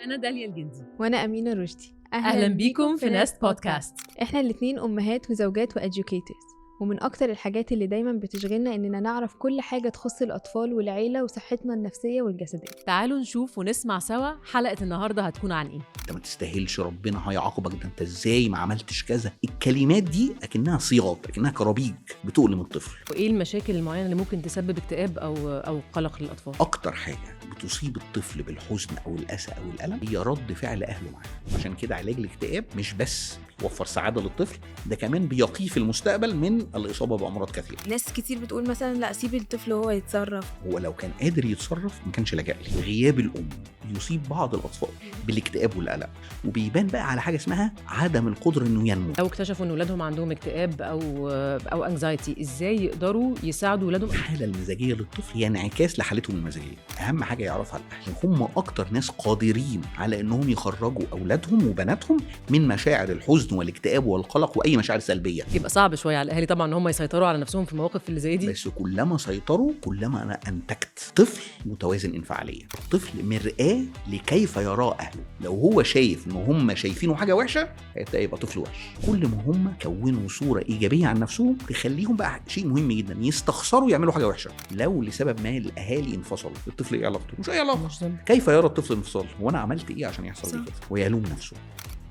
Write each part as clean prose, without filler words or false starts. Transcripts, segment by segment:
أنا داليا الجندي. وأنا أمينة رشدي. أهلا بيكم في نست بودكاست. إحنا الاتنين أمهات وزوجات و educators، ومن أكتر الحاجات اللي دايما بتشغلنا إننا نعرف كل حاجة تخص الأطفال والعيلة وصحتنا النفسية والجسدية. تعالوا نشوف ونسمع سوا حلقة النهاردة هتكون عن إيه. أنت ما تستاهلش، ربنا هيعاقبك، ده أنت إزاي ما عملتش كذا. الكلمات دي أكنها صيغات، أكنها كرابيج بتؤلم الطفل. وإيه المشاكل المعينة اللي ممكن تسبب اكتئاب أو قلق للأطفال؟ أكتر حاجة بتصيب الطفل بالحزن أو الأسى أو الألم هي رد فعل أهله معاه. عشان كده علاج الاكتئاب مش بس بيوفر سعادة للطفل، ده كمان بيقيه في المستقبل من الإصابة بأمراض كثيرة. ناس كتير بتقول مثلا لا، سيب الطفل هو يتصرف. هو لو كان قادر يتصرف ما كانش لجأ لي. غياب الأم يصيب بعض الأطفال بالاكتئاب والقلق، وبيبان بقى على حاجة اسمها عدم القدرة إنه ينمو. لو اكتشفوا إن أولادهم عندهم اكتئاب أو anxiety، إزاي يقدروا يساعدوا أولادهم؟ الحالة المزاجية للطفل هي انعكاس لحالتهم المزاجية. أهم حاجة يعرفها الأهل هم أكتر ناس قادرين على إنهم يخرجوا أولادهم وبناتهم من مشاعر الحزن والاكتئاب والقلق وأي مشاعر سلبية. يبقى صعب شوية على الأهالي طبعا إن هم يسيطروا على نفسهم في المواقف اللي زي دي، بس كلما سيطروا كلما أنا أنتجت طفل متوازن انفعاليا. الطفل مرآة لكيف يراه أهله. لو هو شايف إن هم شايفينه حاجة وحشة هيبقى طفل وحش. كل ما هم كونوا صورة إيجابية عن نفسهم تخليهم بقى شيء مهم جدا يستخسروا يعملوا حاجة وحشة. لو لسبب ما الأهالي انفصلوا، الطفل إيه علاقته؟ مش أي علاقة. كيف يرى الطفل انفصال؟ هو أنا عملت إيه عشان يحصل كده؟ ويلوم نفسه.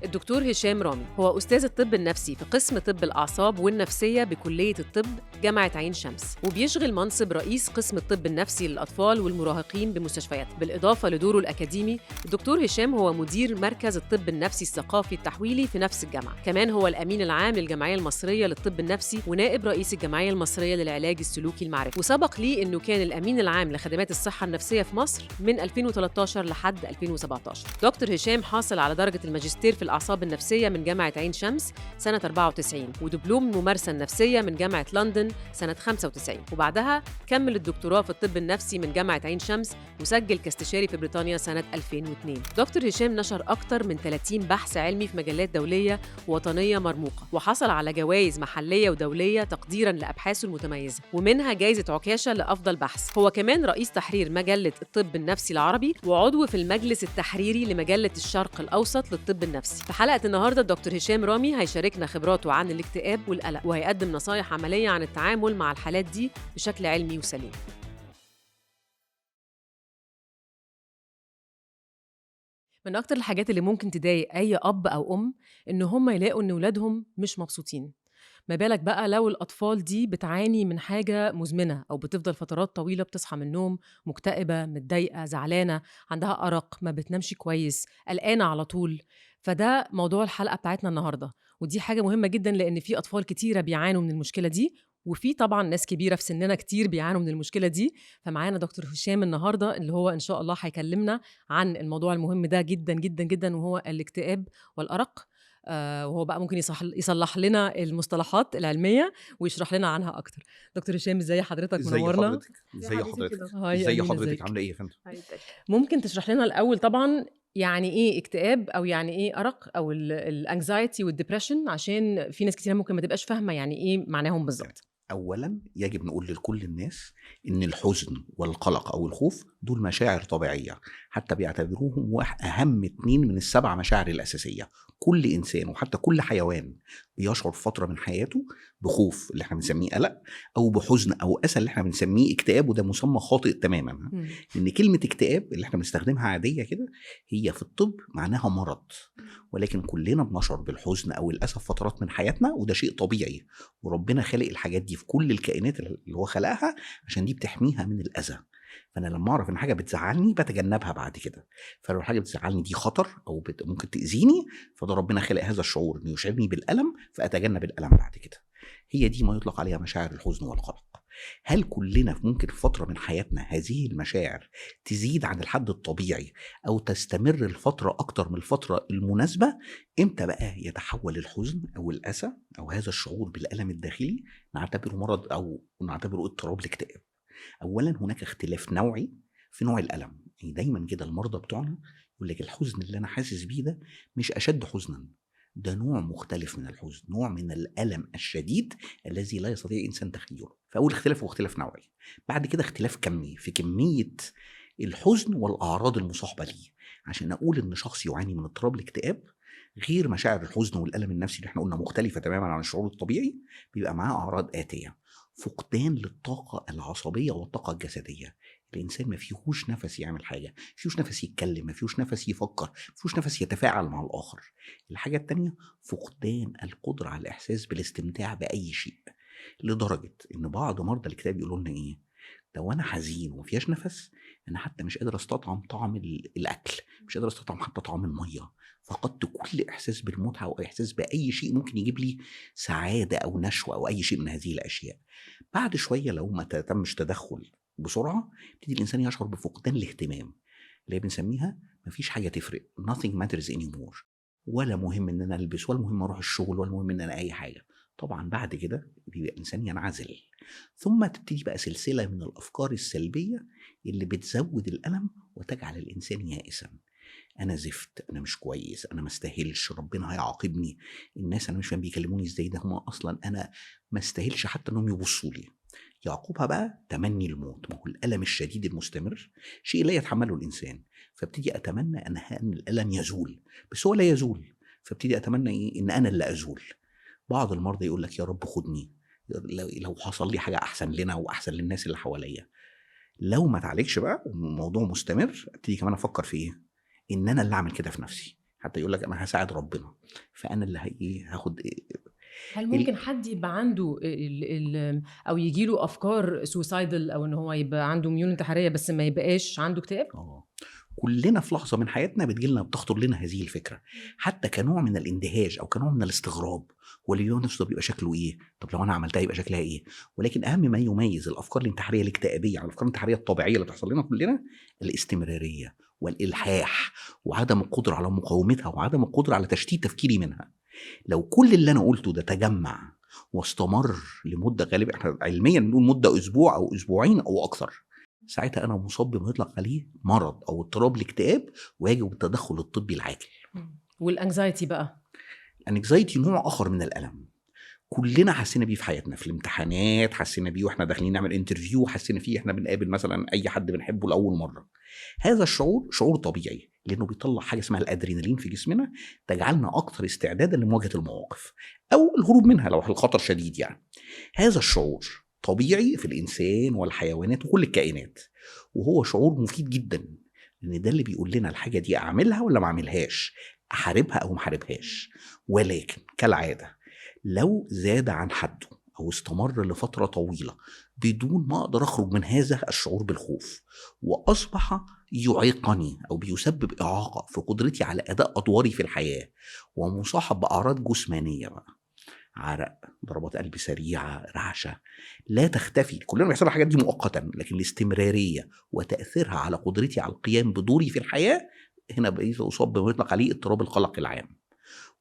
الدكتور هشام رامي هو أستاذ الطب النفسي في قسم طب الأعصاب والنفسية بكلية الطب جامعة عين شمس، وبيشغل منصب رئيس قسم الطب النفسي للأطفال والمراهقين بمستشفيات. بالإضافة لدوره الأكاديمي، الدكتور هشام هو مدير مركز الطب النفسي الثقافي التحويلي في نفس الجامعة. كمان هو الأمين العام للجمعية المصرية للطب النفسي ونائب رئيس الجمعية المصرية للعلاج السلوكي المعرفي. وسبق ليه إنه كان الأمين العام لخدمات الصحة النفسية في مصر من 2013 لحد 2017. دكتور هشام حاصل على درجة الماجستير في الأعصاب النفسية من جامعة عين شمس سنة 94، ودبلوم الممارسة النفسية من جامعة لندن سنة 95، وبعدها كمل الدكتوراه في الطب النفسي من جامعة عين شمس وسجل كاستشاري في بريطانيا سنة 2002. دكتور هشام نشر أكثر من 30 بحث علمي في مجلات دولية ووطنية مرموقة، وحصل على جوائز محلية ودولية تقديراً لأبحاثه المتميزة، ومنها جائزة عكاشة لأفضل بحث. هو كمان رئيس تحرير مجلة الطب النفسي العربي وعضو في المجلس التحريري لمجلة الشرق الأوسط للطب النفسي. في حلقة النهاردة الدكتور هشام رامي هيشاركنا خبراته عن الاكتئاب والقلق، وهيقدم نصايح عملية عن التعامل مع الحالات دي بشكل علمي وسليم. من أكتر الحاجات اللي ممكن تضايق أي أب أو أم إن هم يلاقوا إن ولادهم مش مبسوطين. ما بالك بقى لو الأطفال دي بتعاني من حاجة مزمنة أو بتفضل فترات طويلة بتصحى من النوم مكتئبة، متضايقة، زعلانة، عندها أرق، ما بتنامش كويس، قلقانة على طول. فده موضوع الحلقة بتاعتنا النهاردة، ودي حاجة مهمة جدا لأن في أطفال كتيرة بيعانوا من المشكلة دي، وفي طبعا ناس كبيرة في سننا كتير بيعانوا من المشكلة دي. فمعانا دكتور هشام النهاردة اللي هو إن شاء الله هيكلمنا عن الموضوع المهم ده جدا جدا جدا، وهو الاكتئاب والأرق. وهو بقى ممكن يصلح لنا المصطلحات العلمية ويشرح لنا عنها أكتر. دكتور هشام، ازاي حضرتك؟ منورنا. ازاي حضرتك؟ ازاي حضرتك؟ عاملة ايه يا فندم؟ ممكن تشرح لنا الأول طبعا يعني ايه اكتئاب او يعني ايه ارق او ال anxiety وال depression، عشان في ناس كتير ممكن ما تبقاش فاهمه يعني ايه معناهم بالظبط. اولا يجب نقول لكل الناس ان الحزن والقلق او الخوف دول مشاعر طبيعية، حتى بيعتبروهم اهم 2 من 7 مشاعر الاساسية. كل انسان وحتى كل حيوان بيشعر فترة من حياته بخوف اللي احنا بنسميه قلق، او بحزن او اسى اللي احنا بنسميه اكتئاب، وده مسمى خاطئ تماما. لان كلمة اكتئاب اللي احنا بنستخدمها عادية كده هي في الطب معناها مرض، ولكن كلنا بنشعر بالحزن او الاسى فترات من حياتنا، وده شيء طبيعي، وربنا خلق الحاجات دي في كل الكائنات اللي هو خلقها عشان دي بتحميها من الاذى. فانا لما اعرف ان حاجة بتزعلني بتجنبها بعد كده، فلو حاجة بتزعلني دي خطر او ممكن تاذيني، فده ربنا خلق هذا الشعور انه يشعرني بالالم فاتجنب الالم بعد كده. هي دي ما يطلق عليها مشاعر الحزن والقلق. هل كلنا ممكن في فترة من حياتنا هذه المشاعر تزيد عن الحد الطبيعي او تستمر الفترة اكتر من الفترة المناسبة؟ امتى بقى يتحول الحزن او الاسى او هذا الشعور بالالم الداخلي نعتبره مرض او نعتبره اضطراب الاكتئاب؟ اولا هناك اختلاف نوعي في نوع الالم. يعني دايما كده المرضى بتوعنا يقول لك الحزن اللي انا حاسس بيه ده مش اشد حزنا، ده نوع مختلف من الحزن، نوع من الألم الشديد الذي لا يستطيع الإنسان تخيله. فأول اختلاف هو اختلاف نوعي. بعد كده اختلاف كمي في كمية الحزن والاعراض المصاحبة ليه. عشان اقول ان شخص يعاني من اضطراب الاكتئاب، غير مشاعر الحزن والالم النفسي اللي احنا قلنا مختلفة تماما عن الشعور الطبيعي، بيبقى معاه اعراض اتيه: فقدان للطاقة العصبية والطاقة الجسدية. الانسان ما فيهوش نفس يعمل حاجة، ما فيهوش نفس يتكلم، ما فيهوش نفس يفكر، ما فيهوش نفس يتفاعل مع الاخر. الحاجة التانية فقدان القدرة على الاحساس بالاستمتاع باي شيء، لدرجة ان بعض مرضى الاكتئاب يقولوا لنا ايه؟ لو انا حزين وما فيهاش نفس، انا حتى مش قادر استطعم طعم الاكل، مش قادر استطعم حتى طعم المية، فقدت كل احساس بالمتعة او احساس باي شيء ممكن يجيب لي سعادة او نشوه او اي شيء من هذه الاشياء. بعد شوية لو ما تمش تدخل بسرعة، يبتدي الانسان يشعر بفقدان الاهتمام، اللي هي بنسميها مفيش حاجة تفرق، nothing matters anymore، ولا مهم ان انا البس، ولا مهم اروح الشغل، ولا مهم ان انا اي حاجة. طبعا بعد كده بيبقى الانسان ينعزل، ثم تبتدي بقى سلسلة من الافكار السلبية اللي بتزود الالم وتجعل الانسان يائسا. انا زفت، انا مش كويس، انا ما استاهلش، ربنا هيعاقبني، الناس انا مش فاهم بيكلموني ازاي، ده هم اصلا انا ما استاهلش حتى انهم يبصوا لي. يعقبها بقى تمني الموت، ما هو الالم الشديد المستمر شيء لا يتحمله الانسان، فابتدي اتمنى ان الالم يزول، بس هو لا يزول، فابتدي اتمنى ايه؟ ان انا اللي ازول. بعض المرضى يقول لك يا رب خدني، لو حصل لي حاجة احسن لنا واحسن للناس اللي حواليا. لو ما تعالجش بقى والموضوع مستمر، ابتدي كمان افكر في ايه؟ ان انا اللي اعمل كده في نفسي. حتى يقول لك انا هساعد ربنا، فانا اللي هي هاخد إيه؟ هل ممكن حد يبقى عنده ال او يجي له افكار suicidal، او ان هو يبقى عنده ميول انتحارية بس ما يبقاش عنده اكتئاب؟ كلنا في لحظة من حياتنا بتجيلنا، بتخطر لنا هذه الفكرة، حتى كنوع من الاندهاش او كنوع من الاستغراب، واللي بيقول نفسه ده بيبقى شكله ايه؟ طب لو انا عملتها يبقى شكلها ايه؟ ولكن اهم ما يميز الافكار الانتحاريه الاكتئابيه عن الافكار الانتحاريه الطبيعية اللي بتحصل لنا كلنا، الاستمرارية والالحاح وعدم القدرة على مقاومتها وعدم القدرة على تشتيت تفكيري منها. لو كل اللي انا قلته ده تجمع واستمر لمدة، غالبا احنا علميا بنقول مده اسبوع او اسبوعين او اكثر، ساعتها انا مصاب بما يطلق عليه مرض او اضطراب الاكتئاب، ويجب التدخل الطبي العاجل. وال anxiety بقى؟ ال anxiety نوع اخر من الالم، كلنا حسينا بيه في حياتنا، في الامتحانات حسينا بيه، واحنا داخلين نعمل interview حسينا فيه، احنا بنقابل مثلا اي حد بنحبه لاول مرة. هذا الشعور شعور طبيعي، لانه بيطلع حاجة اسمها الادرينالين في جسمنا، تجعلنا اكثر استعدادا لمواجهة المواقف او الهروب منها لو الخطر شديد. يعني هذا الشعور طبيعي في الانسان والحيوانات وكل الكائنات، وهو شعور مفيد جدا، لان ده اللي بيقول لنا الحاجة دي اعملها ولا ما اعملهاش، احاربها او ما احاربهاش. ولكن كالعادة لو زاد عن حده او استمر لفترة طويلة بدون ما اقدر اخرج من هذا الشعور بالخوف، واصبح يعيقني او بيسبب اعاقه في قدرتي على اداء ادواري في الحياة، ومصاحب باعراض جسمانيه بقى، عرق، ضربات قلب سريعة، رعشه لا تختفي، كلنا بيحصل الحاجات دي مؤقتا، لكن الاستمرارية وتاثيرها على قدرتي على القيام بدوري في الحياة، هنا بقيت اصاب بما يطلق عليه اضطراب القلق العام.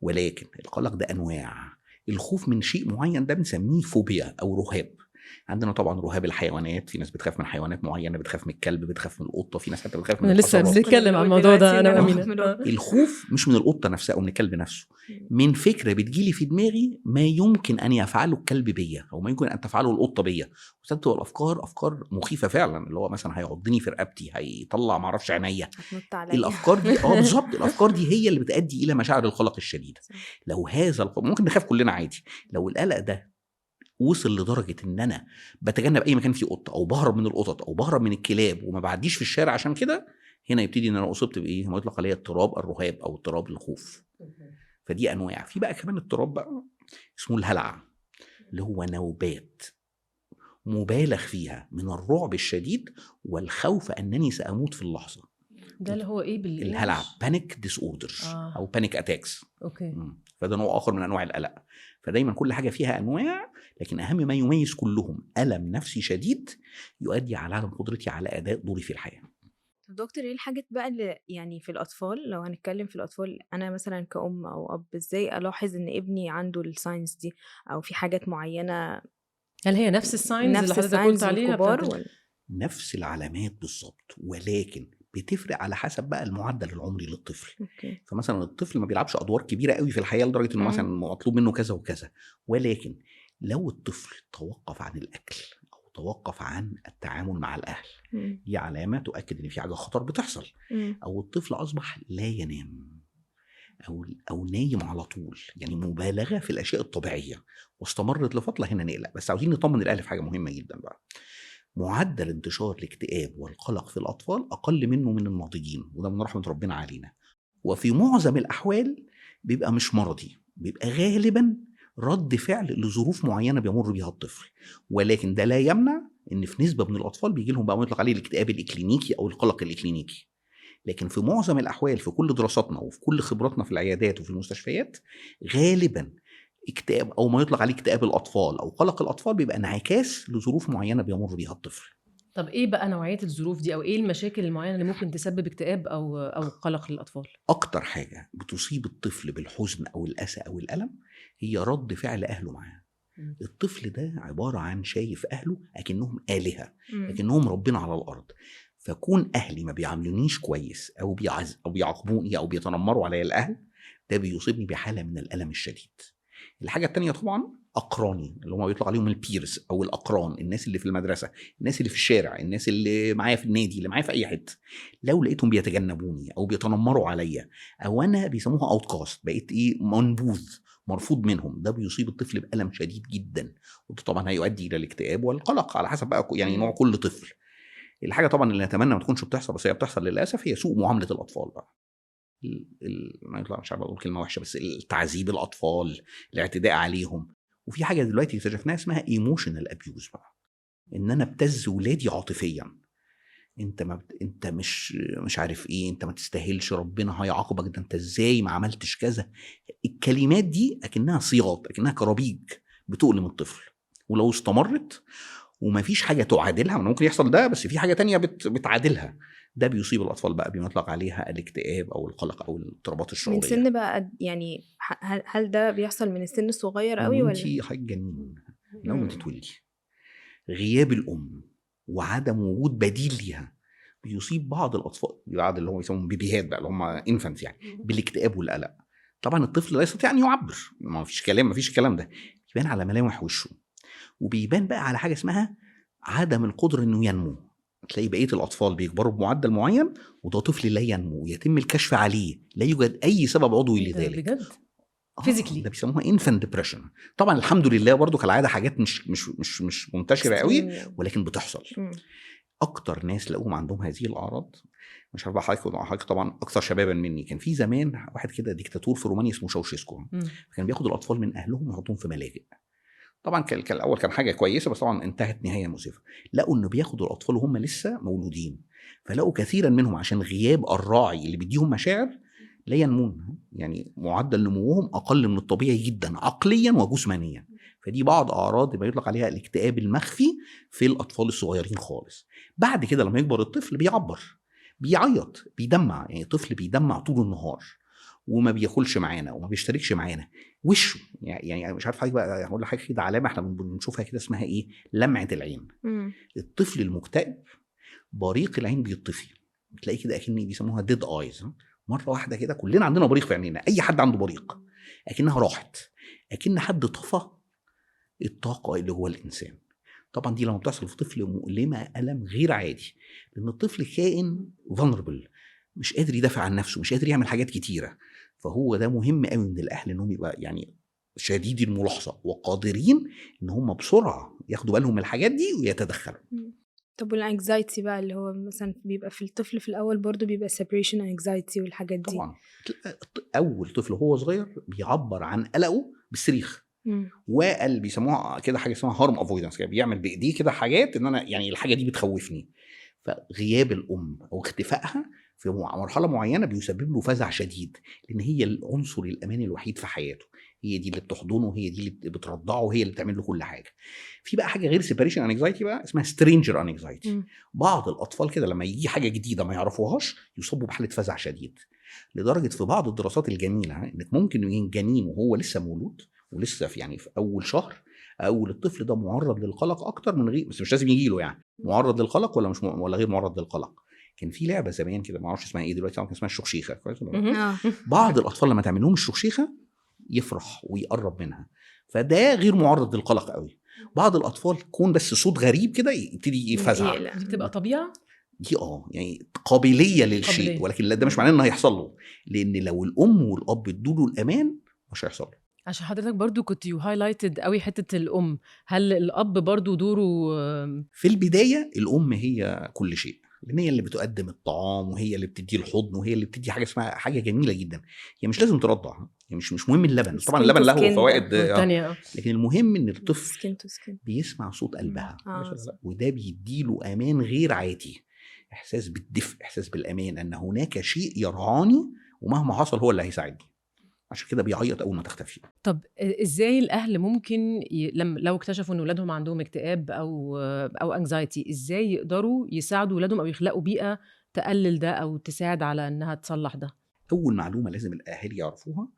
ولكن القلق ده انواع، الخوف من شيء معين ده بنسميه فوبيا او رهاب. عندنا طبعا رهاب الحيوانات، في ناس بتخاف من حيوانات معينة، بتخاف من الكلب، بتخاف من القطة، في ناس حتى بتخاف من الحشرات. لسه بنتكلم عن الموضوع ده انا وامينه. الخوف مش من القطة نفسها او من الكلب نفسه، من فكرة بتجيلي في دماغي ما يمكن ان يفعله الكلب بيا او ما يمكن ان تفعله القطة بيا. وساعات بتبقى الافكار افكار مخيفة فعلا، اللي هو مثلا هيعضني في رقبتي، هيطلع ما اعرفش عينيا، الافكار دي بالظبط، الافكار دي هي اللي بتؤدي الى مشاعر القلق الشديدة. لو هذا ممكن نخاف كلنا عادي، لو القلق ده وصل لدرجة ان انا بتجنب اي مكان فيه قطة، او بهرب من القطط، او بهرب من الكلاب، وما بعديش في الشارع عشان كده، هنا يبتدي ان انا اصبت بايه؟ ما يطلق عليه اضطراب الرهاب او اضطراب الخوف. فدي انواع. في بقى كمان اضطراب بقى اسمه الهلع، اللي هو نوبات مبالغ فيها من الرعب الشديد والخوف انني ساموت في اللحظة. ده اللي هو ايه الهلع؟ panic disorder او panic attacks. okay. فده نوع اخر من انواع القلق. فدايما كل حاجة فيها انواع، لكن اهم ما يميز كلهم الم نفسي شديد يؤدي على عدم قدرتي على اداء دوري في الحياة. طب دكتور، ايه الحاجات بقى اللي يعني في الاطفال، لو هنتكلم في الاطفال، انا مثلا كأم او اب ازاي الاحظ ان ابني عنده ال signs دي، او في حاجات معينة؟ هل هي نفس ال signs اللي حضرتك قلت عليها؟ نفس العلامات بالظبط، ولكن بتفرق على حسب بقى المعدل العمري للطفل. okay. فمثلا الطفل ما بيلعبش ادوار كبيرة قوي في الحياة لدرجة انه مثلا مطلوب منه كذا وكذا، ولكن لو الطفل توقف عن الاكل او توقف عن التعامل مع الاهل، دي علامة تؤكد ان في حاجة خطر بتحصل. او الطفل اصبح لا ينام او نايم على طول، يعني مبالغه في الاشياء الطبيعية واستمرت لفترة، هنا نقلق. بس عاوزين نطمن الاهل في حاجة مهمة جدا بقى، معدل انتشار الاكتئاب والقلق في الاطفال اقل منه من الناضجين، وده من رحمه ربنا علينا. وفي معظم الاحوال بيبقى مش مرضي، بيبقى غالبا رد فعل لظروف معينة بيمر بيها الطفل، ولكن ده لا يمنع ان في نسبه من الاطفال بيجي لهم بقى ما يطلق عليه الاكتئاب الاكلينيكي او القلق الاكلينيكي. لكن في معظم الاحوال في كل دراساتنا وفي كل خبراتنا في العيادات وفي المستشفيات، غالبا اكتئاب او ما يطلق عليه اكتئاب الاطفال او قلق الاطفال بيبقى انعكاس لظروف معينة بيمر بيها الطفل. طب ايه بقى نوعية الظروف دي، او ايه المشاكل المعينة اللي ممكن تسبب اكتئاب او قلق للاطفال؟ اكتر حاجة بتصيب الطفل بالحزن او الاسى او الالم هي رد فعل اهله معاه. الطفل ده عبارة عن شايف اهله اكنهم الهه، اكنهم ربنا على الارض. فكون اهلي ما بيعاملونيش كويس او او بيعاقبوني او بيتنمروا عليا الاهل، ده بيصيبني بحاله من الالم الشديد. الحاجة الثانية طبعا اقراني، اللي هم بيطلق عليهم ال peers او الاقران، الناس اللي في المدرسة، الناس اللي في الشارع، الناس اللي معايا في النادي، اللي معايا في اي حتة، لو لقيتهم بيتجنبوني او بيتنمروا عليا، او انا بيسموها outcast، بقيت ايه، منبوذ، مرفوض منهم، ده بيصيب الطفل بالم شديد جدا، وده طبعا هيؤدي الى الاكتئاب والقلق على حسب بقى يعني نوع كل طفل. الحاجة طبعا اللي نتمنى ما تكونش بتحصل بس هي بتحصل للاسف، هي سوء معاملة الاطفال بقى، ما يطلع، مش عارف اقول كلمة وحشة، بس التعذيب الاطفال، الاعتداء عليهم. وفي حاجة دلوقتي اكتشفناها اسمها emotional abuse بقى، ان انا ابتز ولادي عاطفيا، انت ما بت... انت مش عارف ايه، انت ما تستاهلش، ربنا هيعاقبك، ده انت ازاي ما عملتش كذا. الكلمات دي اكنها صياط، اكنها كرابيج بتؤلم الطفل، ولو استمرت وما فيش حاجة تعادلها، ما ممكن يحصل ده بس في حاجة تانية بتعادلها، ده بيصيب الاطفال بقى بما يطلق عليها الاكتئاب او القلق او الاضطرابات الشعوريه. من سن بقى يعني، هل ده بيحصل من السن الصغير قوي ولا انتي هتجنين لو انت تولدي؟ غياب الام وعدم وجود بديل ليها بيصيب بعض الاطفال، بعض اللي هم بيسموهم بيبيهات بقى، اللي هم infants يعني، بالاكتئاب والقلق. طبعا الطفل لا يستطيع ان يعبر، ما فيش كلام، ما فيش الكلام ده، بيبان على ملامح وشه، وبيبان بقى على حاجة اسمها عدم القدرة انه ينمو. تلاقي بقية الاطفال بيكبروا بمعدل معين، وده طفل لا ينمو، يتم الكشف عليه، لا يوجد اي سبب عضوي لذلك. بجد؟ physically ده بيسموها infant depression. طبعا الحمد لله برضو كالعادة حاجات مش مش مش مش منتشرة قوي، ولكن بتحصل. اكتر ناس لقوهم عندهم هذه الاعراض، مش عارف بقى حضرتك طبعا اكثر شبابا مني، كان في زمان واحد كده ديكتاتور في رومانيا اسمه شوشيسكو، كان بياخد الاطفال من اهلهم ويحطهم في ملاجئ. طبعا كان الاول كان حاجة كويسة، بس طبعا انتهت نهاية مؤسفة. لقوا انه بياخدوا الاطفال وهم لسه مولودين، فلقوا كثيرا منهم عشان غياب الراعي اللي بيديهم مشاعر لا ينمون، يعني معدل نموهم اقل من الطبيعي جدا عقليا وجسمانيا. فدي بعض اعراض ما يطلق عليها الاكتئاب المخفي في الاطفال الصغيرين خالص. بعد كده لما يكبر الطفل بيعبر، بيعيط، بيدمع، يعني طفل بيدمع طول النهار وما بياكلش معانا وما بيشتركش معانا، وشه يعني مش عارف حضرتك بقى هقول لحضرتك كده علامة احنا بنشوفها كده اسمها ايه، لمعة العين. الطفل المكتئب بريق العين بيطفي، بتلاقي كده اكن بيسموها dead eyes، مرة واحدة كده. كلنا عندنا بريق في عينينا، اي حد عنده بريق، اكنها راحت، اكن حد طفى الطاقة اللي جوه الانسان. طبعا دي لما بتحصل في طفل مؤلمة الم غير عادي، لان الطفل كائن vulnerable، مش قادر يدافع عن نفسه، مش قادر يعمل حاجات كتيرة. فهو ده مهم قوي من الاهل انهم يبقى يعني شديد الملاحظة وقادرين ان هم بسرعة ياخدوا بالهم من الحاجات دي ويتدخلوا. طب وال anxiety بقى اللي هو مثلا بيبقى في الطفل في الاول برضو بيبقى separation anxiety والحاجات دي؟ طبعا اول طفل وهو صغير بيعبر عن قلقه بالصريخ، وقال بيسموها كده حاجة اسمها harm avoidance، يعني بيعمل بايديه كده حاجات ان انا يعني الحاجة دي بتخوفني. فغياب الام او اختفائها في مرحلة معينة بيسبب له فزع شديد، لان هي العنصر الامان الوحيد في حياته، هي دي اللي بتحضنه، هي دي اللي بترضعه، هي اللي بتعمل له كل حاجة. في بقى حاجة غير separation anxiety بقى اسمها stranger anxiety. بعض الاطفال كده لما يجي حاجة جديدة ما يعرفوهاش يصابوا بحاله فزع شديد، لدرجة في بعض الدراسات الجميلة انك ممكن الجنين وهو لسه مولود ولسه في يعني في اول شهر، اول الطفل ده معرض للقلق اكتر من غير، بس مش لازم يجي له يعني معرض للقلق ولا مش ولا غير معرض للقلق. كان في لعبه زمان كده ما اعرفش اسمها ايه دلوقتي، كان اسمها الشخشيخه، كويس ولا؟ بعض الاطفال لما تعمل لهم الشخشيخه يفرح ويقرب منها، فده غير معرض للقلق قوي. بعض الاطفال يكون بس صوت غريب كده يبتدي يفزع. دي بتبقى طبيعة دي، يعني قابلية للشيء قابلية. ولكن ده مش معناه انه هيحصل له، لان لو الام والاب ادوا له الامان مش هيحصل له. عشان حضرتك برضو كنت you highlighted قوي حتة الام، هل الاب برضو دوره؟ في البداية الام هي كل شيء، لان هي اللي بتقدم الطعام وهي اللي بتدي الحضن وهي اللي بتدي حاجة اسمها حاجة جميلة جدا. هي مش لازم ترضع، يعني مش مهم اللبن، طبعا اللبن له فوائد تانية، لكن المهم ان الطفل بيسمع صوت قلبها، وده بيديله امان غير عادي، احساس بالدفء، احساس بالامان، ان هناك شيء يرعاني ومهما حصل هو اللي هيساعدني. عشان كده بيعيط اول ما تختفي. طب ازاي الاهل ممكن لو اكتشفوا ان اولادهم عندهم اكتئاب او anxiety، ازاي يقدروا يساعدوا اولادهم او يخلقوا بيئة تقلل ده او تساعد على انها تصلح ده؟ اول معلومة لازم الاهالي يعرفوها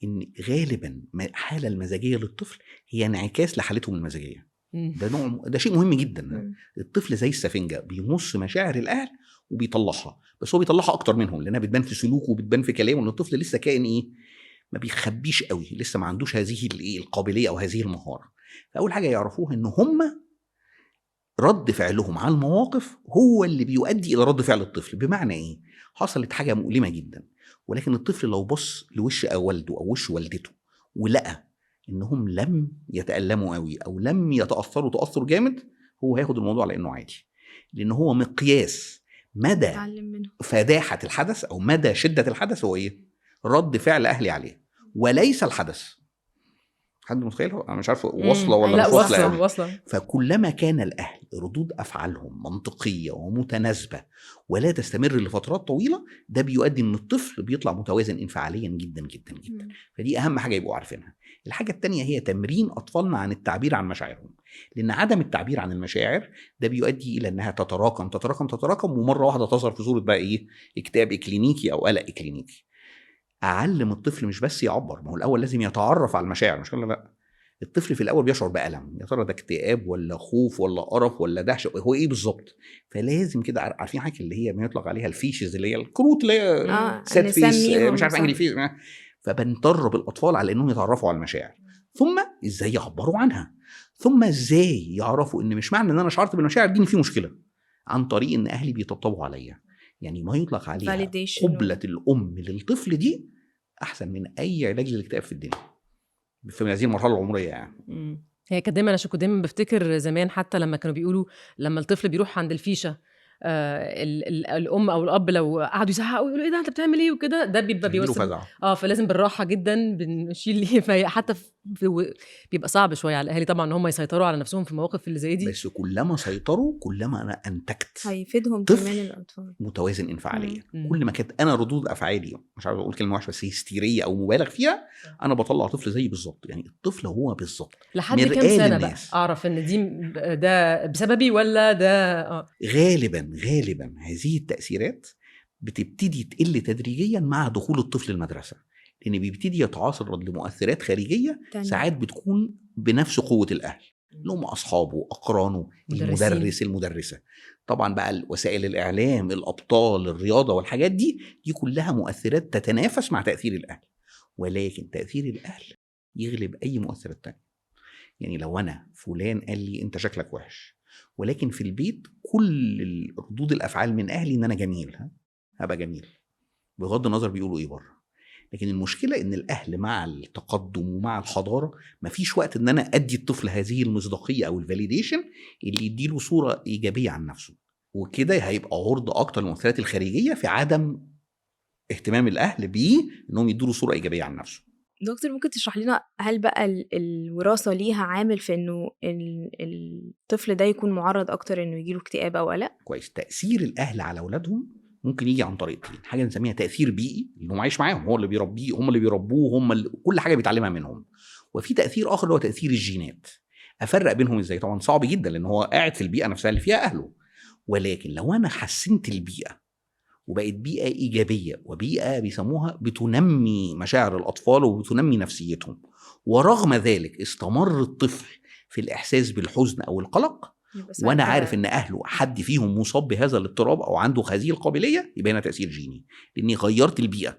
ان غالبا الحالة المزاجية للطفل هي انعكاس لحالتهم المزاجية. ده نوع، ده شيء مهم جدا. الطفل زي السفنجه بيمص مشاعر الاهل وبيطلعها، بس هو بيطلعها اكتر منهم لانها بتبان في سلوكه وبتبان في كلامه، ان الطفل لسه كائن ايه، ما بيخبيش قوي، لسه ما عندوش هذه القابلية او هذه المهارة. فاول حاجة يعرفوها ان هم رد فعلهم على المواقف هو اللي بيؤدي الى رد فعل الطفل. بمعنى ايه؟ حصلت حاجة مؤلمة جدا، ولكن الطفل لو بص لوش والده او وش والدته ولقى انهم لم يتالموا قوي او لم يتاثروا تاثر جامد، هو هياخد الموضوع على انه عادي، لان هو مقياس مدى فداحه الحدث او مدى شده الحدث هو ايه؟ رد فعل اهلي عليه وليس الحدث. حد متخيل؟ انا مش عارف واصله ولا مش واصله. واصله. فكلما كان الاهل ردود افعالهم منطقية ومتناسبه ولا تستمر لفترات طويلة، ده بيؤدي ان الطفل بيطلع متوازن انفعاليا جدا جدا جدا. فدي اهم حاجة يبقوا عارفينها. الحاجة الثانية هي تمرين اطفالنا عن التعبير عن مشاعرهم، لان عدم التعبير عن المشاعر ده بيؤدي الى انها تتراكم تتراكم تتراكم، ومرة واحدة تظهر في صوره بقى ايه، اكتئاب اكلينيكي او قلق اكلينيكي. اعلم الطفل مش بس يعبر، ما هو الاول لازم يتعرف على المشاعر، مش كده؟ لا، الطفل في الاول بيشعر بالم، يا ترى ده اكتئاب ولا خوف ولا قرف ولا دهشة، هو ايه بالظبط؟ فلازم كده عارفين حاجة اللي هي بيطلق عليها ال faces، اللي هي الكروت اللي هي sad face، مش عارف angry face. فبندرب الاطفال على انهم يتعرفوا على المشاعر، ثم ازاي يعبروا عنها، ثم ازاي يعرفوا ان مش معنى ان انا شعرت بالمشاعر دي ان في مشكلة، عن طريق ان اهلي بيطبطبوا عليا. يعني ما يطلق عليها قبلة الأم للطفل دي أحسن من أي علاج للاكتئاب في الدنيا في هذه المرحلة العمرية يعني. هي كانت دايما، عشان كنت دايما بفتكر زمان حتى لما كانوا بيقولوا لما الطفل بيروح عند الفيشة، الام او الاب لو قعدوا يزعقوا ويقولوا ايه ده انت بتعمل ايه وكده، ده بيبقى بيوصل فلازم بالراحة جدا بنشيل. حتى بيبقى صعب شوية على الاهالي طبعا ان هم يسيطروا على نفسهم في المواقف اللي زي دي، بس كلما سيطروا كلما انا انتجت هيفيدهم كمان الاطفال متوازن انفعاليا. كل ما كانت انا ردود افعالي، مش عاوز اقول كلمة وحشة بس هستيريه او مبالغ فيها، انا بطلع طفل زيي بالظبط. يعني الطفل هو بالظبط. لحد كام سنة بقى اعرف ان دي ده بسببي ولا ده؟ غالبا هذه التأثيرات بتبتدي تقل تدريجيا مع دخول الطفل المدرسة، لأن بيبتدي يتعرض لمؤثرات خارجية ساعات بتكون بنفس قوة الأهل، اللي هم أصحابه، أقرانه، المدرس، المدرسة. طبعا بقى وسائل الإعلام، الأبطال، الرياضة والحاجات دي كلها مؤثرات تتنافس مع تأثير الأهل، ولكن تأثير الأهل يغلب أي مؤثرات تانية. يعني لو أنا فلان قال لي أنت شكلك وحش، ولكن في البيت كل ردود الافعال من اهلي ان انا جميل، هبقى جميل بغض النظر بيقولوا ايه بره. لكن المشكلة ان الاهل مع التقدم ومع الحضارة مفيش وقت ان انا ادي الطفل هذه المصداقية او ال validation اللي يديله صوره ايجابية عن نفسه، وكده هيبقى عرضه اكتر للمؤثرات الخارجية في عدم اهتمام الاهل بيه انهم يدوا له صوره ايجابية عن نفسه. دكتور ممكن تشرح لنا هل بقى الوراثة ليها عامل في انه الطفل ده يكون معرض اكتر انه يجيله اكتئاب او قلق؟ كويس. تأثير الاهل على اولادهم ممكن يجي عن طريقتين، حاجة نسميها تأثير بيئي اللي هو عايش معاهم، هو اللي بيربيه، هم اللي بيربوه، هم اللي كل حاجة بيتعلمها منهم، وفي تأثير اخر اللي هو تأثير الجينات. افرق بينهم ازاي؟ طبعا صعب جدا لان هو قاعد في البيئة نفسها اللي فيها اهله، ولكن لو انا حسنت البيئة وبقت بيئة إيجابية وبيئة بيسموها بتنمي مشاعر الأطفال وبتنمي نفسيتهم، ورغم ذلك استمر الطفل في الإحساس بالحزن أو القلق، وانا عارف ان اهله حد فيهم مصاب بهذا الاضطراب او عنده هذه القابلية، يبقى هنا تاثير جيني لاني غيرت البيئة.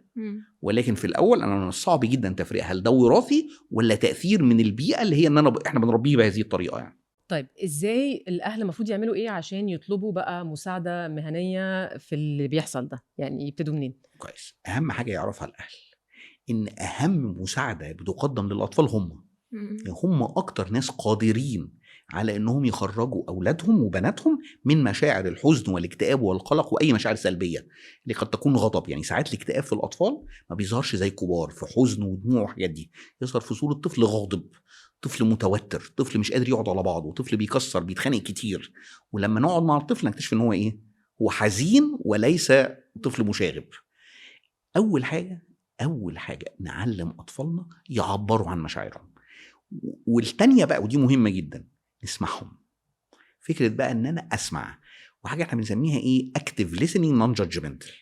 ولكن في الاول انا من الصعب جدا تفريق هل ده وراثي ولا تاثير من البيئة اللي هي ان احنا بنربيه بهذه الطريقة يعني. طيب ازاي الاهل المفروض يعملوا ايه عشان يطلبوا بقى مساعدة مهنية في اللي بيحصل ده؟ يعني يبتدوا منين؟ كويس. اهم حاجة يعرفها الاهل ان اهم مساعدة بتقدم للاطفال هم اكتر ناس قادرين على انهم يخرجوا اولادهم وبناتهم من مشاعر الحزن والاكتئاب والقلق واي مشاعر سلبية اللي قد تكون غضب. يعني ساعات الاكتئاب في الاطفال ما بيظهرش زي كبار في حزن ودموع وحاجات دي، يظهر في صوره طفل غاضب، طفل متوتر، طفل مش قادر يقعد على بعضه، طفل بيكسر، بيتخانق كتير. ولما نقعد مع الطفل نكتشف ان هو ايه، هو حزين وليس طفل مشاغب. اول حاجة نعلم اطفالنا يعبروا عن مشاعرهم. والتانية بقى ودي مهمة جدا، نسمعهم. فكرة بقى ان انا اسمع، وحاجه احنا بنسميها ايه، active listening non judgmental،